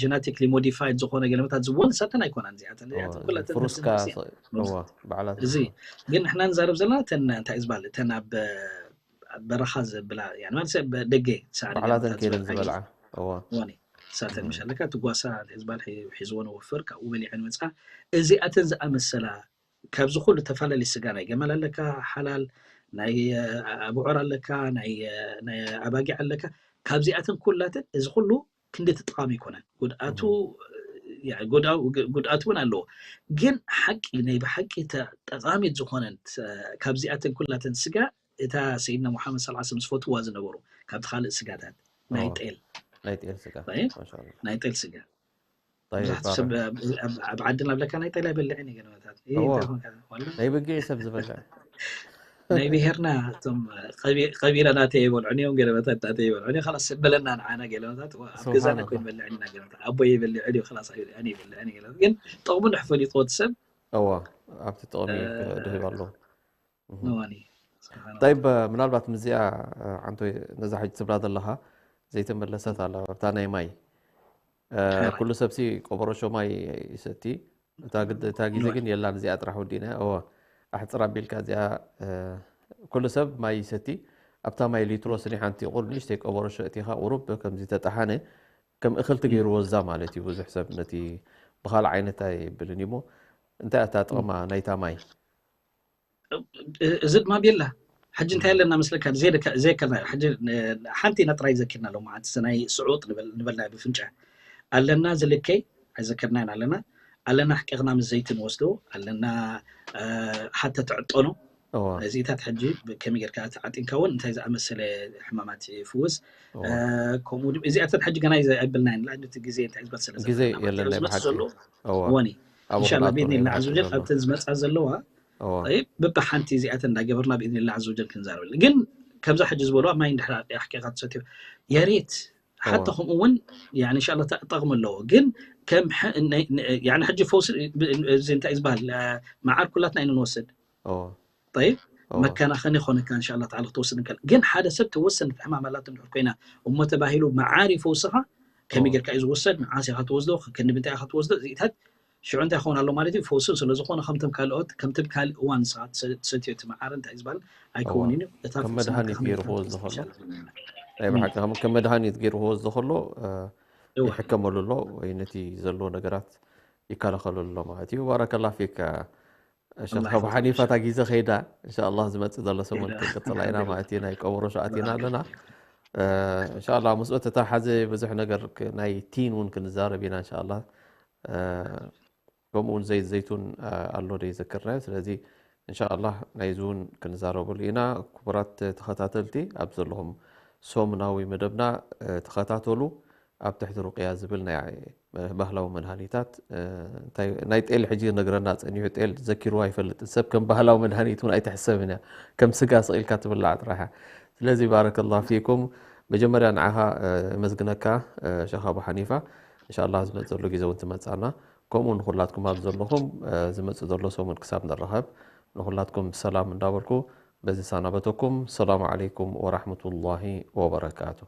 ጀነቲክሊ ሞዲፋይድ ዝኾነ ገለመታት ዝብወን ንሳተን ኣይኮናን እዚኣተን እወ እዚኣተን እዚ ኩላተን ፍሩስካ ነብስን እያ ሰ- እወ ባዕላት እዚ ዝብልዎ ግን ንሕና ንዛረብ ዘለና እተን እንታይ ዝበሃል እተን ኣብ ኣብ በረኻ ዘብላ ያኒ ማለት ሰብ ደገ ሳዕሪ ባዕላተን ገለመታት ከይደን ዝበልዓ ዝበልዓ እወ ወኒ ሳተን እህ መሸለካ ትጓሳ እንታይ ዝበሃል ሒ- ሒዝወን ወፍር ካብኡ በሊዐን መፅኣ እዚኣተን ዝኣመሰላ ካብዚ ኩሉ ተፈላለዩ ስጋ ናይ ገመል ኣለካ ሓላል ናይ እ፣ ኣቡዑር ኣለካ ናይ እ፣ ናይ ኣባጊዕ ኣለካ ካብዚኣተን ኩላተን እዚ ኩሉ ክንዲ ተጠቃሚ ይኮነን ጉድኣቱ እህ ያ፣ ጉድኣ- ጉ- ጉድኣት እውን ኣለዎ ግን ሓቂ ናይ ብሓቂ ተ- ጠቃሚት ዝኾነን ተ- ካብዚኣተን ኩላተን ስጋ እታ ሰይድና ሙሓመድ ስ ሰለም ዝፈትዋ ዝነበሩ ካብቲ ካልእ ስጋታት ናይ እወ ጤል ናይ ጤል ስጋ طيب ማሻ ኣላ ናይ ጤል ስጋ طيب ብዙሓት ሰብ ባርዕ ኣብ- ኣብ- ኣብ ዓድና ብለካ ናይ ጤል ኣይበልዕን እዩ ገለመታት ይህ እወ እንታይ ኾንካ ዋላ ናይ በጊዕ ሰብ ዝበልዕ ናይ ብሄርና እቶም ቀቢ- ቀቢላ ናተይ ይበልዑን እዮም ገለመታት ናተይ ይበልዑን እዮም ካላስ በለና ንዓና ገለመታት ዋ፣ ኣብ ገዛና ስብሓን ኮይ ኣላ በልዕን ኢና ገለመታት ኣቦ ይበልዕን እዩ ካላስ ኣይበልዕን ይበልዕን እዩ ገለመታት ግን ጥቕሙ ንሕፈሊጥዎ እቲ ሰብ እወ ኣብቲ ጥቕሚ ድህብ ኣለዎ እህ ነዋኒ ስብሓን ኣላ طيب ምናልባት ምዚኣ ዓንቶ ነዛ ሕጂ ትብላ ዘለኻ ዘይተመለሰት ኣላ ኣብታ ናይ ማይ እ፣ ሕራይ ኩሉ ሰብሲ ቆበሮ ሾማይ ይሰቲ እታ ግድ- እታ ግዜ ነዋኒ ግን የላን እዚኣ ጥራሕ ወዲና እወ ኣሕፅር ኣቢልካ እዚኣ እ፣ ኩሉ ሰብ ማይ ይሰቲ ኣብታ ማይ ሊትሮ ስኒ ሓንቲ ቁር ንእሽተይ ቆበሮ ሸእቲኻ ቁሩብ ከምዚ ተጠሓነ ከም እኽልቲ እም። ገይርዎ እዛ ማለት እዩ ብዙሕ ሰብ ነቲ ብካልእ ዓይነት ኣይብልን እዩ እሞ እንታይ እታ ጥቕማ ናይታ ማይ እ- እዚ ድማ ቤላ ሕጂ እንታይ ኣለና መስለካ ዘየከልና ሕጂ ን- ሓንቲ ኢና ጥራይ ዘኪርና ሎ ማለት ናይ ስዑጥ ንበል- ንበልና ብፍንጫ ኣለና ዝልከይ ኣይዘከርናን ኣለና ኣለና ሕቂቕና ምስ ዘይቲ ንወስዶ ኣለና እ፣ ሓተ ትዕጠኖ እዎ እዚታት ሕጂ ከመይ ጌርካ እቲ ዓጢንካ እውን እንታይ ዝኣመሰለ ሕማማት ይፍውስ። እዎ ከምኡ ድማ እዚኣተን ሕጂ ገና ኣይበልናየን፣ ንኣብነት ግዜ እንታይ ዝበል ስለ ግዜ ዘለና ማለት የለን እዩ። ናይ ዝመፅእ ብሓቂ ዘሎ እዎ እወኒ ኣብኡ እንሻላ ክነኣቱ ብኢድኒ ናይ ላ ብሓቂ ዘውጀል ዘሎ ካብተን ዝመፃ ዘለዋ እዎ ጠይብ ብብሓንቲ እዚኣተን እንዳገበርና ብኢድኒ ላ ዘውጀል ክንዛረበሉ። ግን ከምዛ ሕጂ ዝበልዋ ማይ እንድሕር ኣሕቂኻ ትሰትዮ የሬት ሓታ እዎ ከምኡ እውን ያኒ እንሻላ ጠቕሚ ኣለዎ። ግን ከም ሕ- ነ- ነ- ያኒ ሕጂ ፈውሲ ብ- እዚ እንታይ እዩ ዝበሃል መዓር ኩላትና ኢና ንወስድ እዎ ጠይብ እዎ መከናኸኒ ይኾነካ እንሻላ ተዓላ ክትወስድ እንከል። ግን ሓደ ሰብ ተወሰነት ሕማም ኣላት እንድሕር ኮይና እሞ ተባሂሉ መዓር ይፈውስኻ ከመይ እዎ ጌርካ እዩ ዝወሰድ? መዓስ ኢኻ ትወስዶ? ክንዲ ምንታይ ኢኻ ትወስዶ? እዚኢታት ሽዑ እንታይ ክኸውን ኣሎ ማለት እዩ? ፈውስን ስለ ዝኾነ ከምቶም ካልኦት ከምቲ ካልእ እዋን ንስኻ ትሰ- ትሰትዮ እቲ መዓር እንታይ እዩ ዝበሃል ኣይከውን እዎ እዩ። እታ ከም ፈውሲ መድሃኒት ከመይ ገይሩ ጌርካ ክወስዶ ክትወስድ ከሎ ይሻል? ናይ እም፣ ብሓቂ ከም ከም መድሃኒት ገይሩ ክወስዶ ከሎ እ፣ እወ ይሕከመሉ ኣሎ ወይ ነቲ ዘለዎ ነገራት ይከላኸለሉ ኣሎ ማለት እዩ። ባረከላ ፊክ ሸኽ ኣላህ ካብ ሓኒፋ ይሓፍظك። እታ ግዜ ከይዳ እንሻላ ዝመፅእ ዘሎ ሰሙን ከይዳ ክንቅፅላ ኢና ኣልሓምዱሊላህ ማለት እዩ። ናይ ቀበሮ ሸኣት ኢና ባረከላ ኣለና። እ፣ እንሻላ ምስኡ ተተሓዘ ብዙሕ ነገር ክ- ናይ ቲን እውን ክንዛረብ ኢና እንሻላ። እ፣ ከምኡ እውን ዘይት ዘይቱን እ፣ ኣሎ ዶ ይዘክርናዮ። ስለዚ እንሻላ ናይዚ እውን ክንዛረበሉ ኢና። ክቡራት ተኸታተልቲ ኣብ ዘለኹም ሰሙናዊ መደብና እ፣ ተኸታተሉ። ኣብ ትሕቲ ሩቅያ ዝብል ናይ ባህላዊ መድሃኒታት እ፣ እንታይ ናይ ጤል ሕጂ ነግረና ጸኒሑ ጤል ዘኪሩ ኣይፈልጥን። ሰብ ከም ባህላዊ መድሃኒት እውን ኣይትሕሰብን እያ። ከም ስጋ ስቕ ኢልካ ትብላዕ ጥራሕ እያ። ስለዚ ባረከላሁ ፊኩም መጀመርያ ንዓኻ እ፣ እመስግነካ እ፣ ሸኽ ኣቡ ሓኒፋ። እንሻላ ዝመጽእ ዘሎ ግዜ እውን ትመጻና። ከምኡ ንኹላትኩም ኣብ ዘለኹም እ፣ ዝመጽእ ዘሎ ሰሙን ክሳብ ንራኸብ ንኹላትኩም ሰላም እንዳበልኩ በዚ ሰናበተኩም። ሰላሙ ዓለይኩም ወራሕመቱላሂ ወበረካቱ።